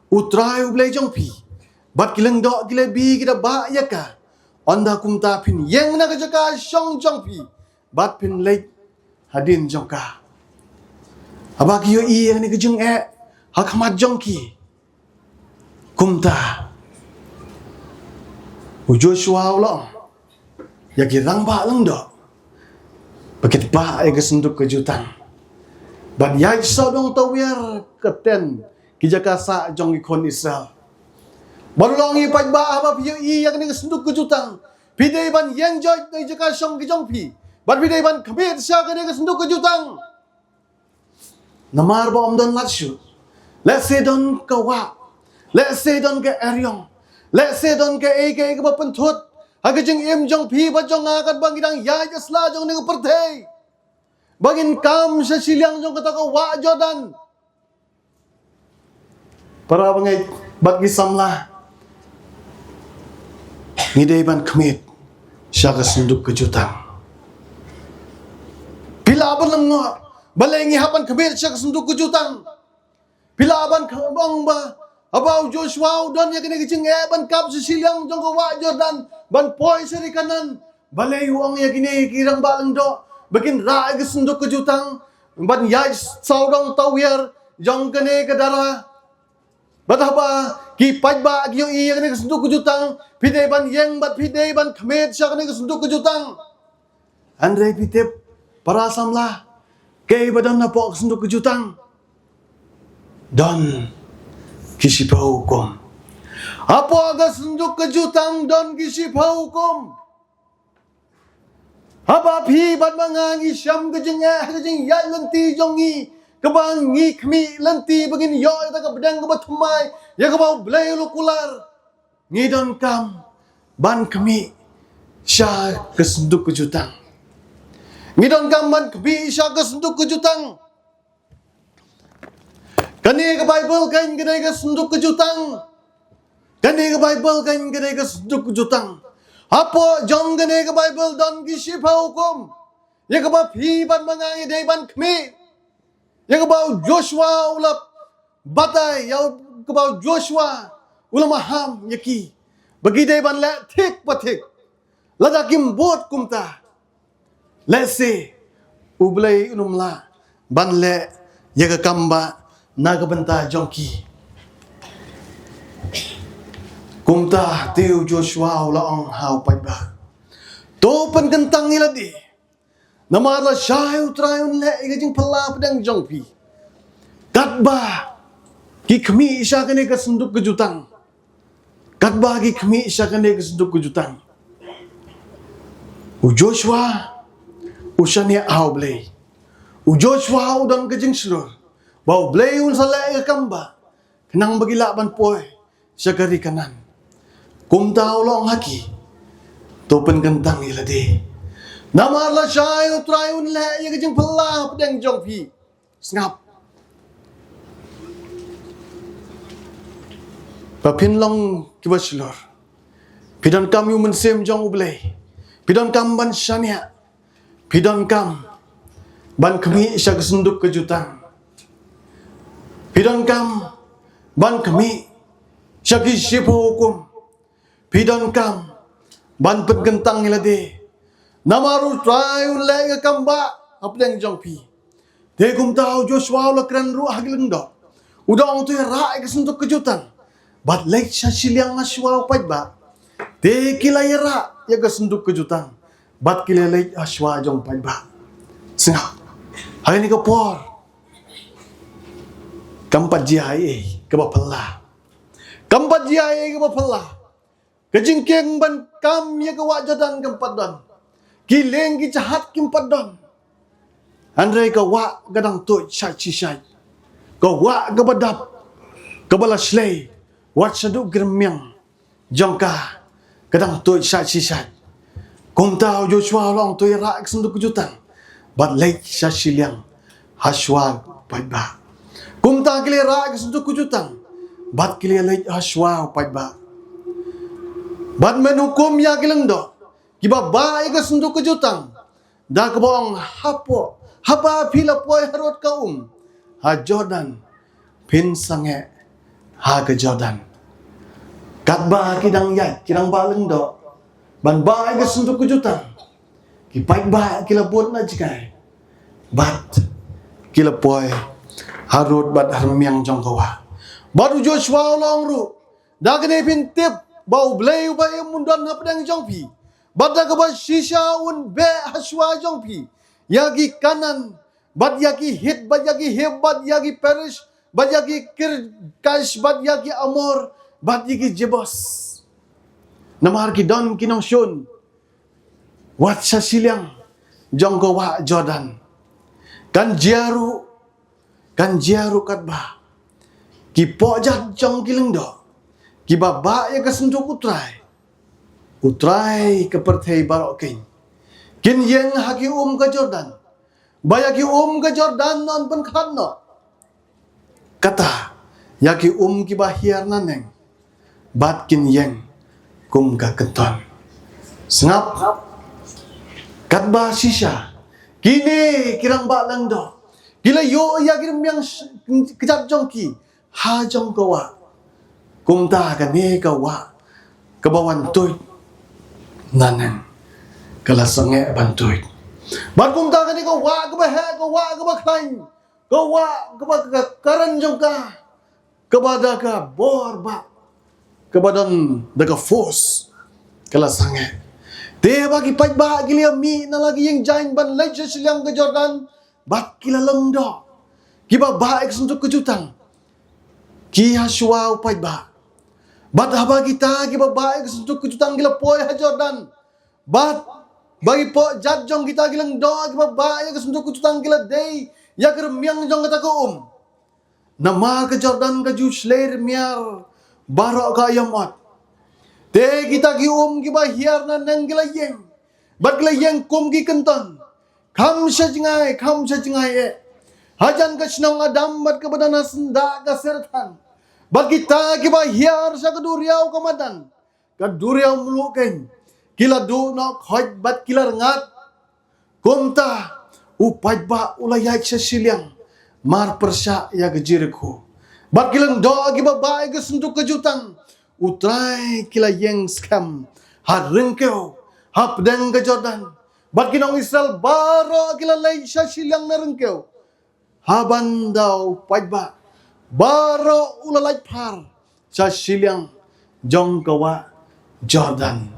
U Trai U Blei jong phi, bad ki lyngdoh ki Lebi ki da bah ïa ka, ynda kumta phin ïeng na ka jaka shong jong phi, bad phin leit hadien jong ka. Haba ki ïohi ïa kane ka jingeh ha khmat jong ki, kumta u Joshua u la ong ïa ki rangbah lyngdoh ba kin bah ïa ka synduk ka jutang, bad ïaid sawdong tawiar ka tent, ki jaka sah jong ki khun Israel. Bad u la ong ïa ki paidbah, haba phi ïohi ïa kane ka synduk ka jutang, phi dei ban ïeng joit na ki jaka shong ki jong phi, bad phi dei ban khmied sha kane ka synduk ka jutang. Namar ba ym don lad shuh. Lehse don ka wah, lehse don ka eriong, lehse don kaei kaei kaba pynthut ha ka jingim jong phi bad jong nga, katba ngi dang ïaid ha sla jong kane ka pyrthei, ba ngin kam sha shiliang jong kata ka wah Jordan. Para bangeit bad ki samla, ngi dei ban khmied sha ka synduk ka jutang. Phi lah ban lyngngoh balei ngi hap ban khmied sha ka synduk ka jutang. Phi lah ban ong ba haba u Joshua u don ïa kane ka jingeh ban kap sha shiliang jong ka wah Jordan ban poi sha ri Kanaan, balei u ong ïa kine ki rangbah lyngdoh ba kin rah ïa ka synduk ka jutang, ban ïaid sawdong tawiar jong kane ka dara. Bad haba ki paidbah ki ïohi ïa kane ka synduk ka jutang, phi dei ban ïeng bad phi dei ban khmied sha kane ka synduk ka jutang. Hynrei phi tip, para samla, kaei ba don hapoh ka synduk ka jutang? Don ki shiphew hukum. Hapoh ka synduk ka jutang don ki shiphew hukum. Haba phi bad ma nga ngi shem ka jingeh ha ka jingïaid lynti jong ngi, kaba ngi khmih lynti ba ngin ïoh ïa ka pdeng kaba thymmai, ïa kaba U Blei u la kular, ngi donkam ban khmih sha ka synduk ka jutang. Ngi donkam ban khmih sha ka synduk ka jutang. Kane ka Baibl kan ka dei ka synduk ka jutang. Kane ka Baibl kan ka dei ka synduk ka jutang. Hapoh jong kane ka Baibl don ki shiphew hukum ïa kaba phi bad ma nga ngi dei ban khmih, ïa kaba u Joshua u la batai, ïa kaba u Joshua u la maham ïa ki, ba ki dei ban leh thik pa thik. Lada kim bud kumta, lehse U Blei un ym lah ban leh ïa ka kam ba na ka bynta jong ki. Kumta te u Joshua u la ong ha u paidbah, to pynkyntang ïa lade, namar lashai U Trai un leh ïa ka jingphylla hapdeng jong phi, katba ki khmih sha kane ka synduk ka jutang. Katba ki khmih sha kane ka synduk ka jutang, u Joshua u shaniah ha U Blei. U Joshua u don ka jingshlur ba U Blei un sa leh ïa ka kam ba, khnang ba ki lah ban poi sha ka ri Kanaan. Kumta u la ong ha ki, to pynkyntang ïa lade, namar lashai U Trai un leh ïa ka jingphylla hapdeng jong phi. Sngap. Ba phin long kiba shlur. Phi donkam ïa u Mynsiem jong U Blei. Phi donkam ban shaniah. Phi donkam ban khmih sha ka synduk ka jutang. Phi donkam ban khmih sha ki shiphew hukum. Phi donkam ban pynkyntang ïa lade, namar U Trai un leh ïa ka kam ba hapdeng jong phi. Te kumta u Joshua u la kren ruh ha ki lyngdoh, u da ong, to ïarah ïa ka synduk ka jutang bad leit sha shiliang, ha shuwa u paidbah. Te ki la ïarah ïa ka synduk ka jutang bad ki la leit ha shuwa jong u paidbah. Sngap. Ha kane ka por kam pat jia ei ei kaba phylla. Kam pat jia ei ei kaba phylla. Ka jingkieng ban kam ïa ka wah Jordan kam pat don. Ki lieng ki jahaj kim pat don. Hynrei ka wah ka dang tuid shait shi shait. Ka wah kaba dap, kaba la shlei wat shaduh ki rmiang jong ka, ka dang tuid shait shi shait. Kumta u Joshua u la ong, to ïarah ïa ka synduk ka jutang bad leit sha shiliang ha shuwa u paidbah. Kumta ki la ïarah ïa ka synduk ka jutang bad ki la leit ha shuwa u paidbah. Bad men hukum ïa ki lyngdoh kiba bah ïa ka synduk ka jutang da kaba ong, hapoh, haba phi la poi harud ka um ha Jordan, phin sangeh ha ka Jordan. Katba ki dang ïaid, ki dang bah lyngdoh ban bah ïa ka synduk ka jutang, ki paidbah ki la bud na jngai bad ki la poi harud bad ha rmiang jong ka wah. Bad u Joshua u la ong ruh, da kane phin tip ba U Blei uba im un don hapdeng jong phi, bad da kaba shisha un beh ha shuwa jong phi ïa ki Kanaan, bad ïa ki Hit, bad ïa ki Hiv, bad ïa ki Periz, bad ïa ki Girgash, bad ïa ki Amor, bad ïa ki Jebus. Namar ki don ki nongshun wat sha shiliang jong ka wah Jordan. Kan jia ruh, kan jia ruh katba ki pohjat jong ki lyngdoh kiba bah ïa ka synduk U Trai, U Trai ka pyrthei baroh keiñ, kin ïeng ha ki um ka Jordan, ba ïa ki um ka Jordan yn pynkhlad noh, kata ïa ki um kiba hiar naneng, bad kin ïeng kum ka kynton. Sngap, katba shisha kine ki rangbah lyngdoh ki la ïoh ïa ki rmiang sh-, kjat jong ki ha jong ka wah, kumta kane ka wah kaba wan tuid naneng ka la sangeh ban tuid. Bad kumta kane ka wah kaba heh, ka wah kaba khlaiñ, ka wah kaba ka karen jong ka, kaba da ka bor bah, kaba don da ka force, ka la sangeh. Te haba ki paidbah ki la mih na la ki ïing jaiñ ban leit sha shiliang ka Jordan, bad ki la lyngdoh kiba bah ïa ka synduk ka jutang, ki ha shuwa u paidbah. Bad haba kita kiba bah ïa ka synduk ka jutang ki la poi ha Jordan, bad ba ki pohjat jong kita ki lyngdoh kiba bah ïa ka synduk ka jutang ki la dei ïa ka rmiang jong kata ka um, namar ka Jordan ka ju shlei rmiar baroh ka aïom ot. Te kita ki um kiba hiar naneng ki la ïeng, bad ki la ïeng kum ki kynton, kham sha jngai, kham sha jngai eh, hajan ka shnong Adam bad kaba don ha syndah ka Serethang. Bad kita kiba hiar sha ka duriaw ka madan, ka duriaw mluh keiñ, ki la duh noh khoit bad ki la rngat. Kumta u paidbah u la ïaid sha shiliang marpyrshah ïa ka Jerikho. Bad ki lyngdoh kiba bah ïa ka synduk ka jutang U Trai ki la ïeng skhem ha ryngkew hapdeng ka Jordan. Bad ki nong Israel baroh ki la leit sha shiliang na ryngkew. Haba u paidbah baroh u la lait phar sha shiliang jong ka wah Jordan.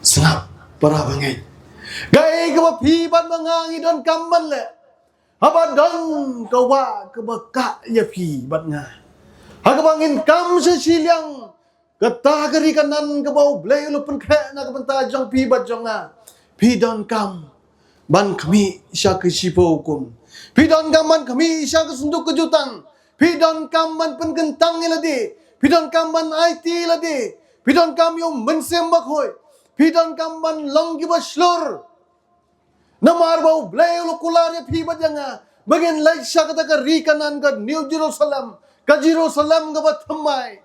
Sngap para bangeit. Kaei kaba phi bad ma nga ngi donkam ban leh haba don ka wah kaba kah ïa phi bad nga, ha kaba ngin kam sha shiliang kata ka ri Kanaan kaba U Blei u la pynkhreh na ka bynta jong phi bad jong nga? Phi donkam ban khmih sha ka shiphew hukum? Phi donkam ban khmih sha ka synduk ka jutang? Phi donkam ban pynkyntang ïa lade? Phi donkam ban aiti ïa lade? Phi donkam ïa U Mynsiem Bakhuid? Phi donkam ban long kiba shlur? Namar ba U Blei u la kular ïa phi bad ïa nga ba ngin leit sha kata ka ri Kanaan, ka New Jerusalem, ka Jerusalem kaba thymmai.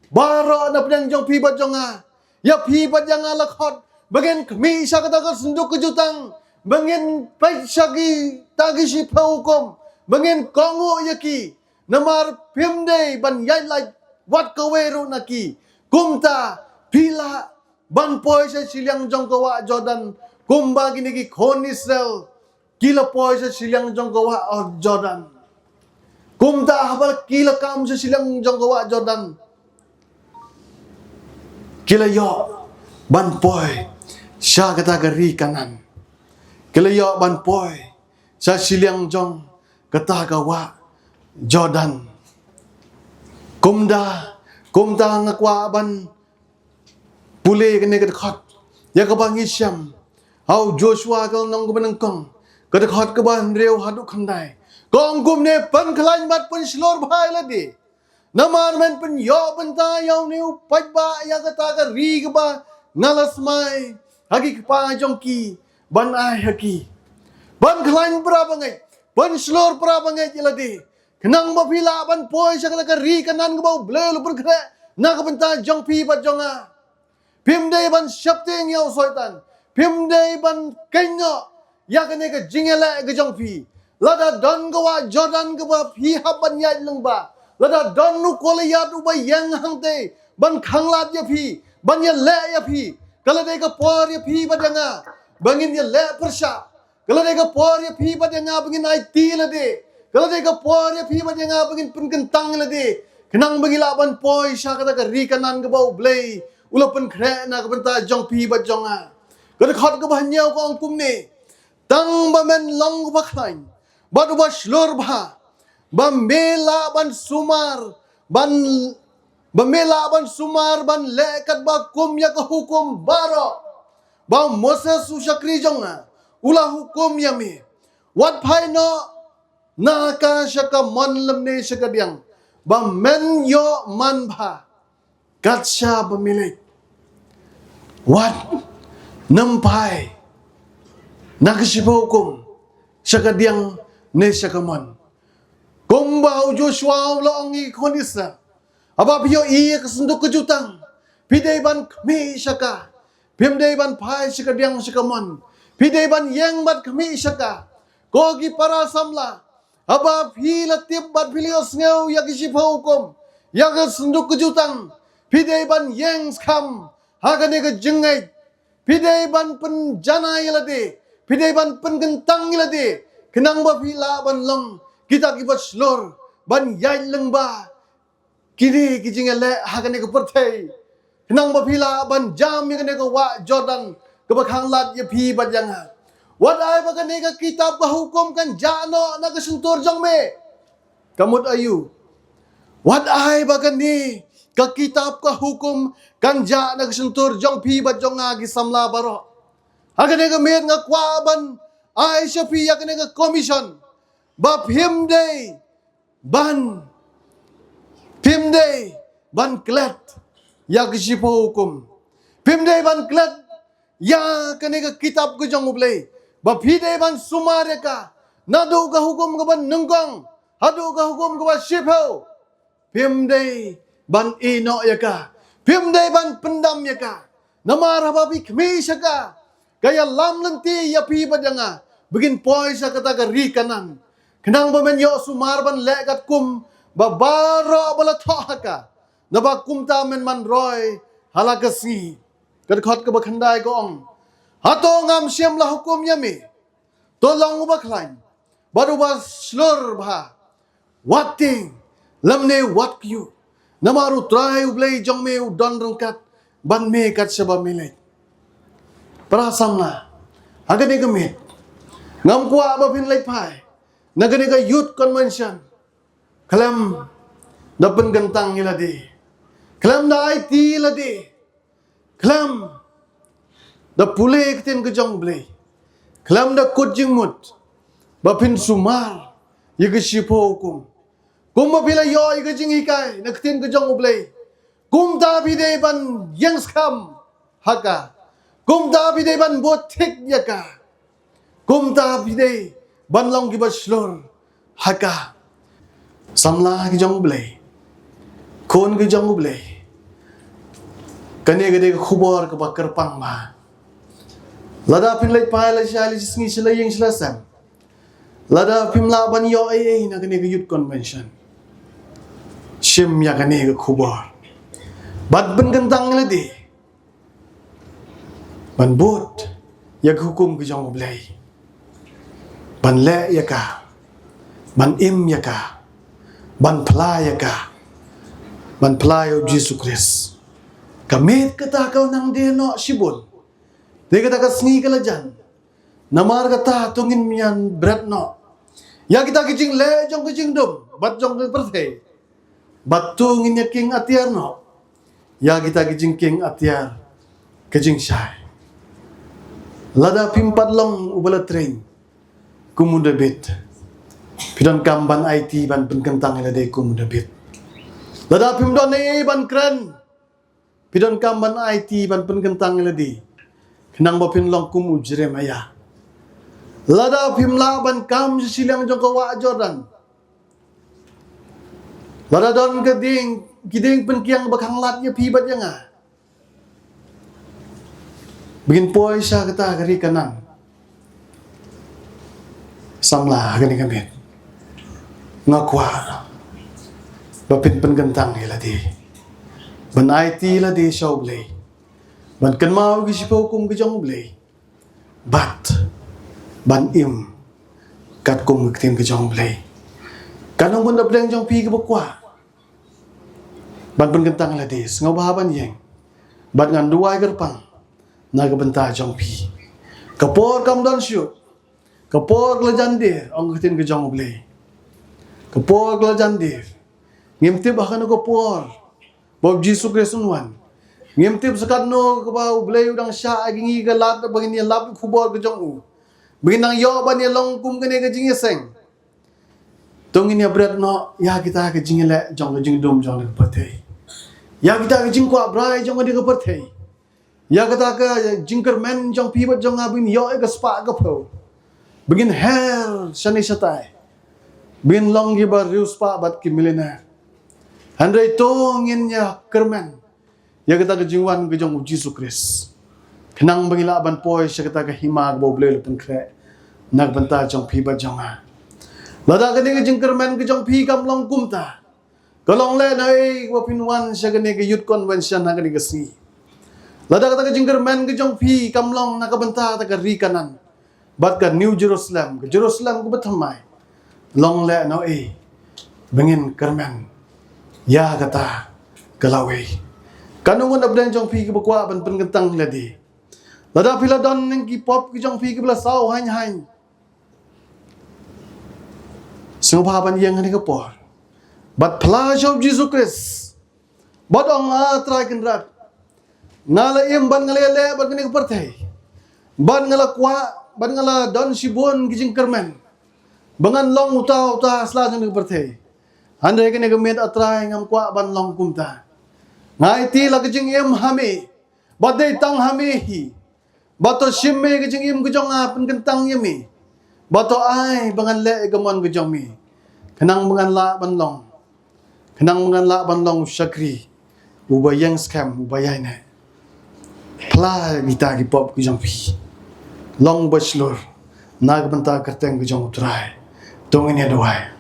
Baroh na pdeng jong phi bad jong nga, ïa phi bad ïa nga la khot ba ngin khmih sha kata ka synduk ka jutang, ba ngin peit sha kita ki shiphew hukum, ba ngin kohnguh ïa ki. Namar phim dei ban ïaid lait wat kawei ruh na ki. Kumta phi lah ban poi sha shiliang jong ka wah Jordan, kumba kine ki khun Israel ki la poi sha shiliang jong ka wah Jordan. Kumta haba ki la kam sha shiliang jong ka wah Jordan, ki la ïoh ban poi sha kata ka ri Kanaan. Ki la ïoh ban poi sha shiliang jong kata ka wah Jordan. Kumta, kumta nga kwah ban pule kane ka dkhot ïa kaba ngi shem ha u Joshua ka lynnong kaba nyngkong, ka dkhot kaba hynriew haduh khyndai. Ka ong kumne, pynkhlaiñ bad pynshlur bha ïa lade. Namar men pynïoh bynta ïa une u paidbah ïa kata ka ri kaba nga la smai ha ki kpa jong ki ban ai ha ki. Ban khlaiñ para bangeit, ban shlur para bangeit ïa lade, khnang ba phi lah ban poi sha kata ka ri Kanaan kaba U Blei u la pynkhreh na ka bynta jong phi bad jong nga. Phim dei ban sheptieng ïa u Soitan. Phim dei ban kynnoh ïa kane ka jingïaleh ka jong phi. Lada don ka wah Jordan kaba phi hap ban ïaid lyngba, lada don u Koliat uba ïeng hangtei ban khanglad ïa phi, ban ïaleh ïa phi, ka la dei ka por ïa phi bad ïa nga ba ngin ïaleh pyrshah. Ka la dei ka por ïa phi bad ïa nga ba ngin aiti lade. Ka la dei ka por ïa phi bad ïa nga ba ngin pynkyntang lade, khnang ba ngi lah ban poi sha kata ka ri Kanaan kaba U Blei u la pynkhreh na ka bynta jong phi bad jong nga. Ka dkhot kaba hynñiew ka ong kumne: Tang ba men long uba khlaiñ bad uba shlur bha, ba me lah ban sumar ban ba me lah ban sumar ban leh katba kum ïa ka hukum baroh ba u Moses u shakri jong nga u la hukum ïa me. Wat phai noh na ka sha ka mon lymne sha ka diang, ba men ïoh man bha kat shaba me leit. Wat nym phai na ka shiphew hukum sha ka diang ne sha ka mon. Kumba u Joshua u la ong ïa ki khun Israel, haba phi ïohi ïa ka synduk ka jutang, phi dei ban khmih sha ka. Phim dei ban phai sha ka diang sha ka mon. Phi dei ban ïeng bad khmih sha ka. Ko ki para samla, haba phi la tip bad phi la ïohsngew ïa ki shiphew hukum, ïa ka synduk ka jutang, phi dei ban ïeng skhem ha kane ka jingngeit. Phi dei ban pynjanai ïa lade, phi dei ban pynkyntang ïa lade, khnang ba phi lah ban long kita kiba shlur ban ïaid lyngba kine ki jingïaleh ha kane ka pyrthei, khnang ba phi lah ban jam ïa kane ka wah Jordan kaba khanglad ïa phi bad ïa nga. Wat ai ba kane ka kitab ka hukum kan jah noh na ka shyntur jong me. Ka mut aïu? Wat ai ba kane ka kitab ka hukum kan jah na ka shyntur jong phi bad jong nga ki samla baroh. Ha kane ka miet nga kwah ban ai sha phi ïa kane ka commission ba phim dei ban, phim dei ban klet ïa ka shiphew hukum. Phim dei ban klet ïa kane ka kitab ka jong U Blei, ba phi dei ban sumar ïa ka naduh ka hukum kaba nyngkong haduh ka hukum kaba shiphew. Phim dei ban ïehnoh ïa ka, phim dei ban pyndam ïa ka. Namar haba phi khmih sha ka, ka ïalam lynti ïa phi bad ïa nga ba ngin poi sha kata ka ri Kanaan, khnang ba men ïoh sumar ban leh katkum ba baroh ba la thoh ha ka. Naba kumta men man roi ha la ka sngi. Ka dkhot kaba khyndai ka ong: Hato ngam shym la hukum ïa me? To long uba khlaiñ bad uba shlur bha. Wat tieng lymne wat kyiuh, namar U Trai U Blei jong me u don ryngkat bad me kat shaba me leit. Para samla, ha kane ka miet ngam kwah ba phin leit phai na kane ka youth convention khlem da pynkyntang ïa lade, khlem da aiti ïa lade, khlem da pule ka ktien ka jong U Blei, khlem da kut jingmut ba phin sumar ïa ka shiphew hukum. Kumba phi la ïoh ïa ka jinghikai na ka ktien ka jong U Blei, kumta phi dei ban ïeng skhem ha ka. Kumta phi dei ban bud thik ïa ka. Kumta phi dei ban long kiba shlur ha ka. Samla ki jong U Blei, khun ki jong U Blei, kane ka dei ka khubor kaba kyrpang bha. Lada phin leit phai la shai la sngi sha la ïing sha la sem, lada phim lah ban ïoh ei ei na kane ka youth convention, shim ïa kane ka khubor bad pynkyntang ïa lade ban bud ïa ka hukum ka jong U Blei, ban leh ïa ka, ban im ïa ka, ban phla ïa ka, ban phla ïa U Jisu Khrist. Ka miet kata ka nang die noh shibun. Te kata ka sngi ka la jan. Namar kata to ngin ïa bret noh ïa kita ki jingleh jong ka jingdum bad jong ka pyrthei. Bad to ngin ïa kieng atiar noh ïa kita ki jingkieng atiar ka jingshai. Lada phim pat long uba la trei kum u David, phi donkam ban aiti ban pynkyntang ïa lade kum u David. Lada phim don ei ei ban kren, phi donkam ban aiti ban pynkyntang ïa lade Khnang ba phin long kum u Jeremiah. Lada phim lah ban kam sha shiliang jong ka wah Jordan, lada don ka dieng, ki dieng pynkiang ba khanglad ïa phi bad ïa nga, ba ngin poi sha kata ka ri Kanaan, samla ha kane ka miet, nga kwah ba phin pynkyntang ïa lade, ban aiti ïa lade sha U Blei, ban kynmaw ki shiphew kum ki jong U Blei, bad ban im katkum ka ktien ka jong U Blei. Katno ngut na pdeng jong phi kiba kwah ban pynkyntang ïa lade, sngewbha ban ïeng, bad ngan duwai kyrpang na ka bynta jong phi. Ka por kam don shuh, ka por ka la jan dier, ong ka ktien ka jong U Blei. Ka por ka la jan dier. Ngim tip ha kano ka por ba U Jisu Khrist un wan. Ngim tip sa katno kaba U Blei u dang shah ïa ngi ka lad ba ngin ïalap ïa ka khubor ka jong u, ba ngin nang ïoh ban ïalong kum kane ka jingïaseng. To ngin ïabret noh ïa kita ka jingïaleh jong ka jingdum jong ka pyrthei, ïa kita ka jingkwah brai jong ka pyrthei, ïa kata ka jingkyrmen jong phi bad jong nga, ba ngin ïoh ïa ka spah ka phew, ba ngin her shane shatai, ba ngin long kiba riewspah bad ki millionaire. Hynrei to ngin ïakyrmen ïa kata ka jingwan ka jong U Jisu Khrist, khnang ba ngin lah ban poi sha kata ka hima kaba U Blei u la pynkhreh na ka bynta jong phi bad jong nga. Lada kane ka jingkyrmen ka jong phi kam long kumta, ka long lehnohei ba phin wan sha kane ka youth convention ha kane ka sngi? Lada kata ka jingkyrmen ka jong phi kam long na ka bynta kata ka ri Kanaan bad ka New Jerusalem, ka Jerusalem kaba thymmai, long lehnohei ba ngin kyrmen ïa kata ka lawei. Katno ngut na pdeng jong phi kiba kwah ban pynkyntang ïa lade? Lada phi la don na ki pop ki jong phi kiba la saw haiñ haiñ, sngewbha ban ïeng ha kane ka por bad phla sha U Jisu Khrist, bad ong, A Trai Kynrad, nga la im bad nga la ïaleh bad kane ka pyrthei, bad nga la kwah bad nga la don shibun ki jingkyrmen ba ngan long uta uta ha sla jong kane ka pyrthei. Hynrei kane ka miet, A Trai, ngam kwah ban long kumta. Nga aiti la ka jingim ha me, bad dei tang ha me hi, bad to shim me ka jingim ka jong nga, pynkyntang ïa me, bad to ai ba ngan leh ïa ka mon ka jong me, khnang ba ngan lah ban long, khnang ba ngan lah ban long u shakri uba ïeng skhem, uba ïaineh. Phla ïa kita ki pop ki jong phi, long uba shlur na ka bynta ka kyrteng ka jong U Trai. To ngin ïa duwai.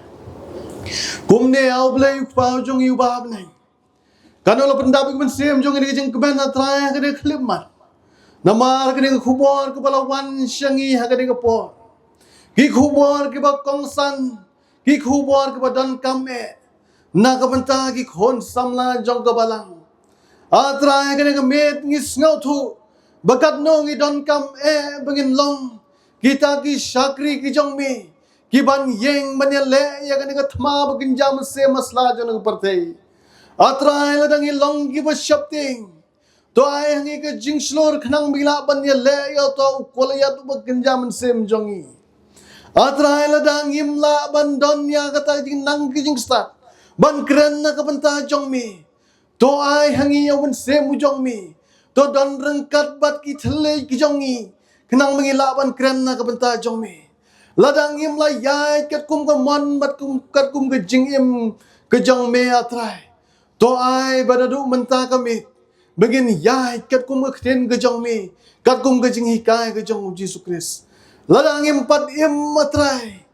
Kumne, A U Blei U Kpa jong ngi uba ha bneng, kano la pyndap ïa ka mynsiem jong ngi da ka jingkmen, A Trai, ha kane ka khyllipmat, namar kane ka khubor kaba la wan sha ngi ha kane ka por, ki khubor kiba kongsan, ki khubor kiba donkam eh na ka bynta ki khun samla jong ka balang. A Trai, ha kane ka miet ngi sngewthuh ba katno ngi donkam eh ba ngin long kita ki shakri ki jong me, ki ban ïeng ban ïaleh ïa kane ka thma ba kynja mynsiem ha sla jong ka pyrthei. A Trai, lada ngi long kiba sheptieng, to ai ha ngi ka jingshlur khnang ba ngi lah ban ïaleh ïa uta u Koliath uba kynja mynsiem jong ngi. A Trai, lada ngim lah ban don ïa kata ka jingnang ka jingstad ban kren na ka bynta jong me, to ai ha ngi ïa u Mynsiem u jong me, to don ryngkat bad ki thylliej ki jong ngi, khnang ba ngi lah ban kren na ka bynta jong me. Lada ngim la ïaid katkum ka mon bad kum, katkum ka jingim ka jong me, A Trai, to ai ba naduh mynta ka miet ba ngin ïaid katkum ka ktien ka jong me, katkum ka jinghikai ka jong U Jisu Khrist. Lada ngim pat im, A Trai,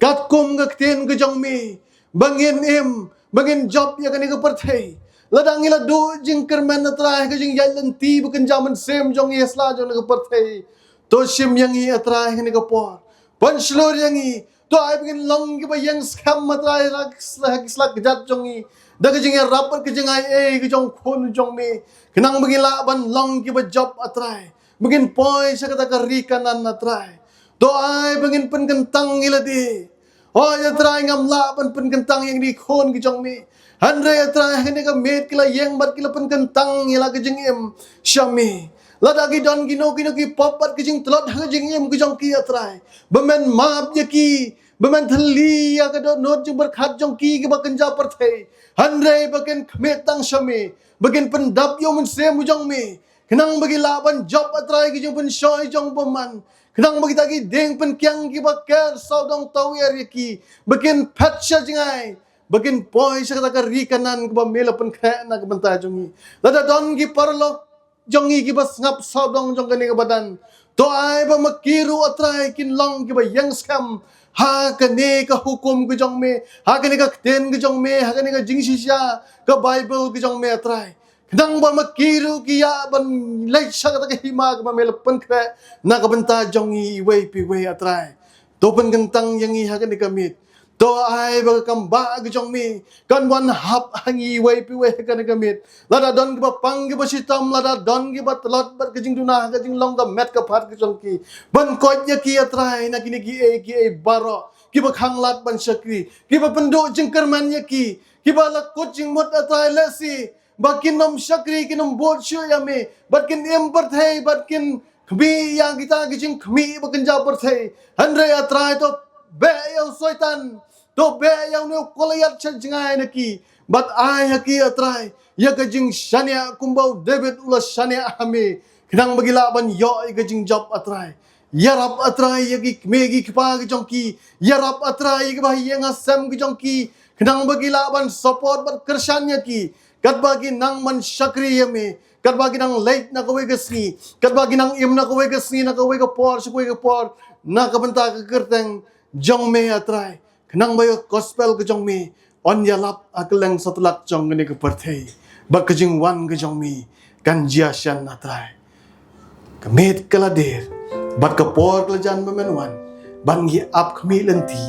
katkum ka ktien ka jong me ba ngin im, ba ngin jop ïa kane ka pyrthei, lada ngi la duh jingkyrmen, A Trai, ka jingïaid lynti ba kynja mynsiem jong ngi ha sla jong ka pyrthei, to shim ïa ngi, A Trai, ha kane ka por. Pynshlur ïa ngi, to ai ba ngin long kiba ïeng skhem, A Trai, ha ki sla, ha ki sla kjat jong ngi, da ka jingïarap bad ka jingai ei ka jong u Khun jong me, khnang ba ngin lah ban long kiba jop, A Trai, ba ngin poi sha kata ka ri Kanaan, A Trai. To ai ba ngin pynkyntang ïa lade. Hooid, A Trai, ngam lah ban pynkyntang ïa ki khun ki jong me, hynrei, A Trai, ha kane ka miet ki la ïeng bad ki la pynkyntang ïa la ka jingim sha me. Lada ki don kino kino ki pop bad ki jingtlot ha ka jingim ka jong ki, A Trai, ba men map ïa ki, ba men thylli ïa ka dohnud jingpyrkhat jong ki kiba kynja pyrthei, hynrei ba kin khmih tang sha me, ba kin pyndap ïa u Mynsiem u jong me, Khnang ba ki lah ban jop, A Trai, ki jingpynshoi jong u bymman. Khnang ba kita ki dieng pynkiang kiba ker sawdong tawiar ïa ki, ba kin phet sha jngai, ba kin poi sha kata ka ri Kanaan kaba me la pynkhreh na ka bynta jong ngi. Lada don ki paralok jong ngi kiba sngap sawdong jong kane ka madan, to ai ba ma ki ruh, A Trai, kin long kiba ïeng skhem ha kane ka hukum ka jong me, ha kane ka ktien ka jong me, ha kane ka jingshisha ka Baibl ka jong me, A Trai. Khnang ba ma ki ruh ki ïa ban leit sha kata ka hima kaba me la pynkhreh na ka bynta jong ngi iwei pa iwei, A Trai. To pynkyntang ïa ngi ha kane ka miet. To ai ba ka kam ba ka jong me kan wan hap ha ngi iwei pa iwei ha kane ka miet. Lada don kiba pang kiba shitom, lada don kiba tlot bad ka jingduna ha ka jinglong ka met ka phad ka jong ki, ban koit ïa ki, A Trai, na kine kiei kiei baroh kiba khanglad ban shakri, kiba pynduh jingkyrmen ïa ki, kiba la kut jingmut, A Trai, lehse ba kin ym shakri, kin ym bud shuh ïa me, bad kin im pyrthei, bad kin khmih ïa kita ki jingkhmih ba kynja pyrthei. Hynrei, A Trai, to beh ïa u Soitan, to beh ïa une u Kolaïath sha jngai na ki, bad ai ha ki, A Trai, ïa ka jingshaniah kumba u David u la shaniah ha me, khnang ba ki lah ban ïoh ïa ka jingjop, A Trai. Ïarap, A Trai, ïa ki kmie ki kpa ki jong ki. Ïarap, A Trai, ïa kiba ha ïing ha sem ki jong ki, khnang ba ki lah ban support bad kyrshan ïa ki, katba ki nang ban shakri ïa me, katba ki nang leit na kawei ka sngi, katba ki nang im na kawei ka sngi, na kawei ka por sha kawei ka por, na ka bynta ka kyrteng jong me, A Trai. Khnang ba ïa ka gospel ka jong me yn ïalap ha kylleng satlak jong kane ka pyrthei, bad ka jingwan ka jong me kan jia shen, A Trai. Ka miet ka la dier, bad ka por ka la jan ba men wan ban ngi ap khmih lynti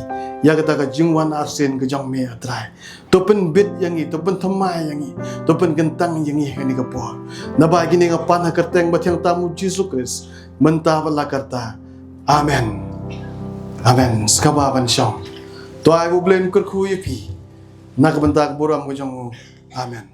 ïa kata ka jingwan arsien ka jong me, A Trai. To pynbit ïa ngi, to pynthymmai ïa ngi, to pynkyntang ïa ngi ha kane ka por. Naba kine nga pan ha ka kyrteng bathiang tam U Jisu Khrist, mynta bad la karta. Amen. Amen. Sngap bha ban shong. To ai ba U Blei un kyrkhu ïa phi na ka bynta ka burom ka jong u. Amen.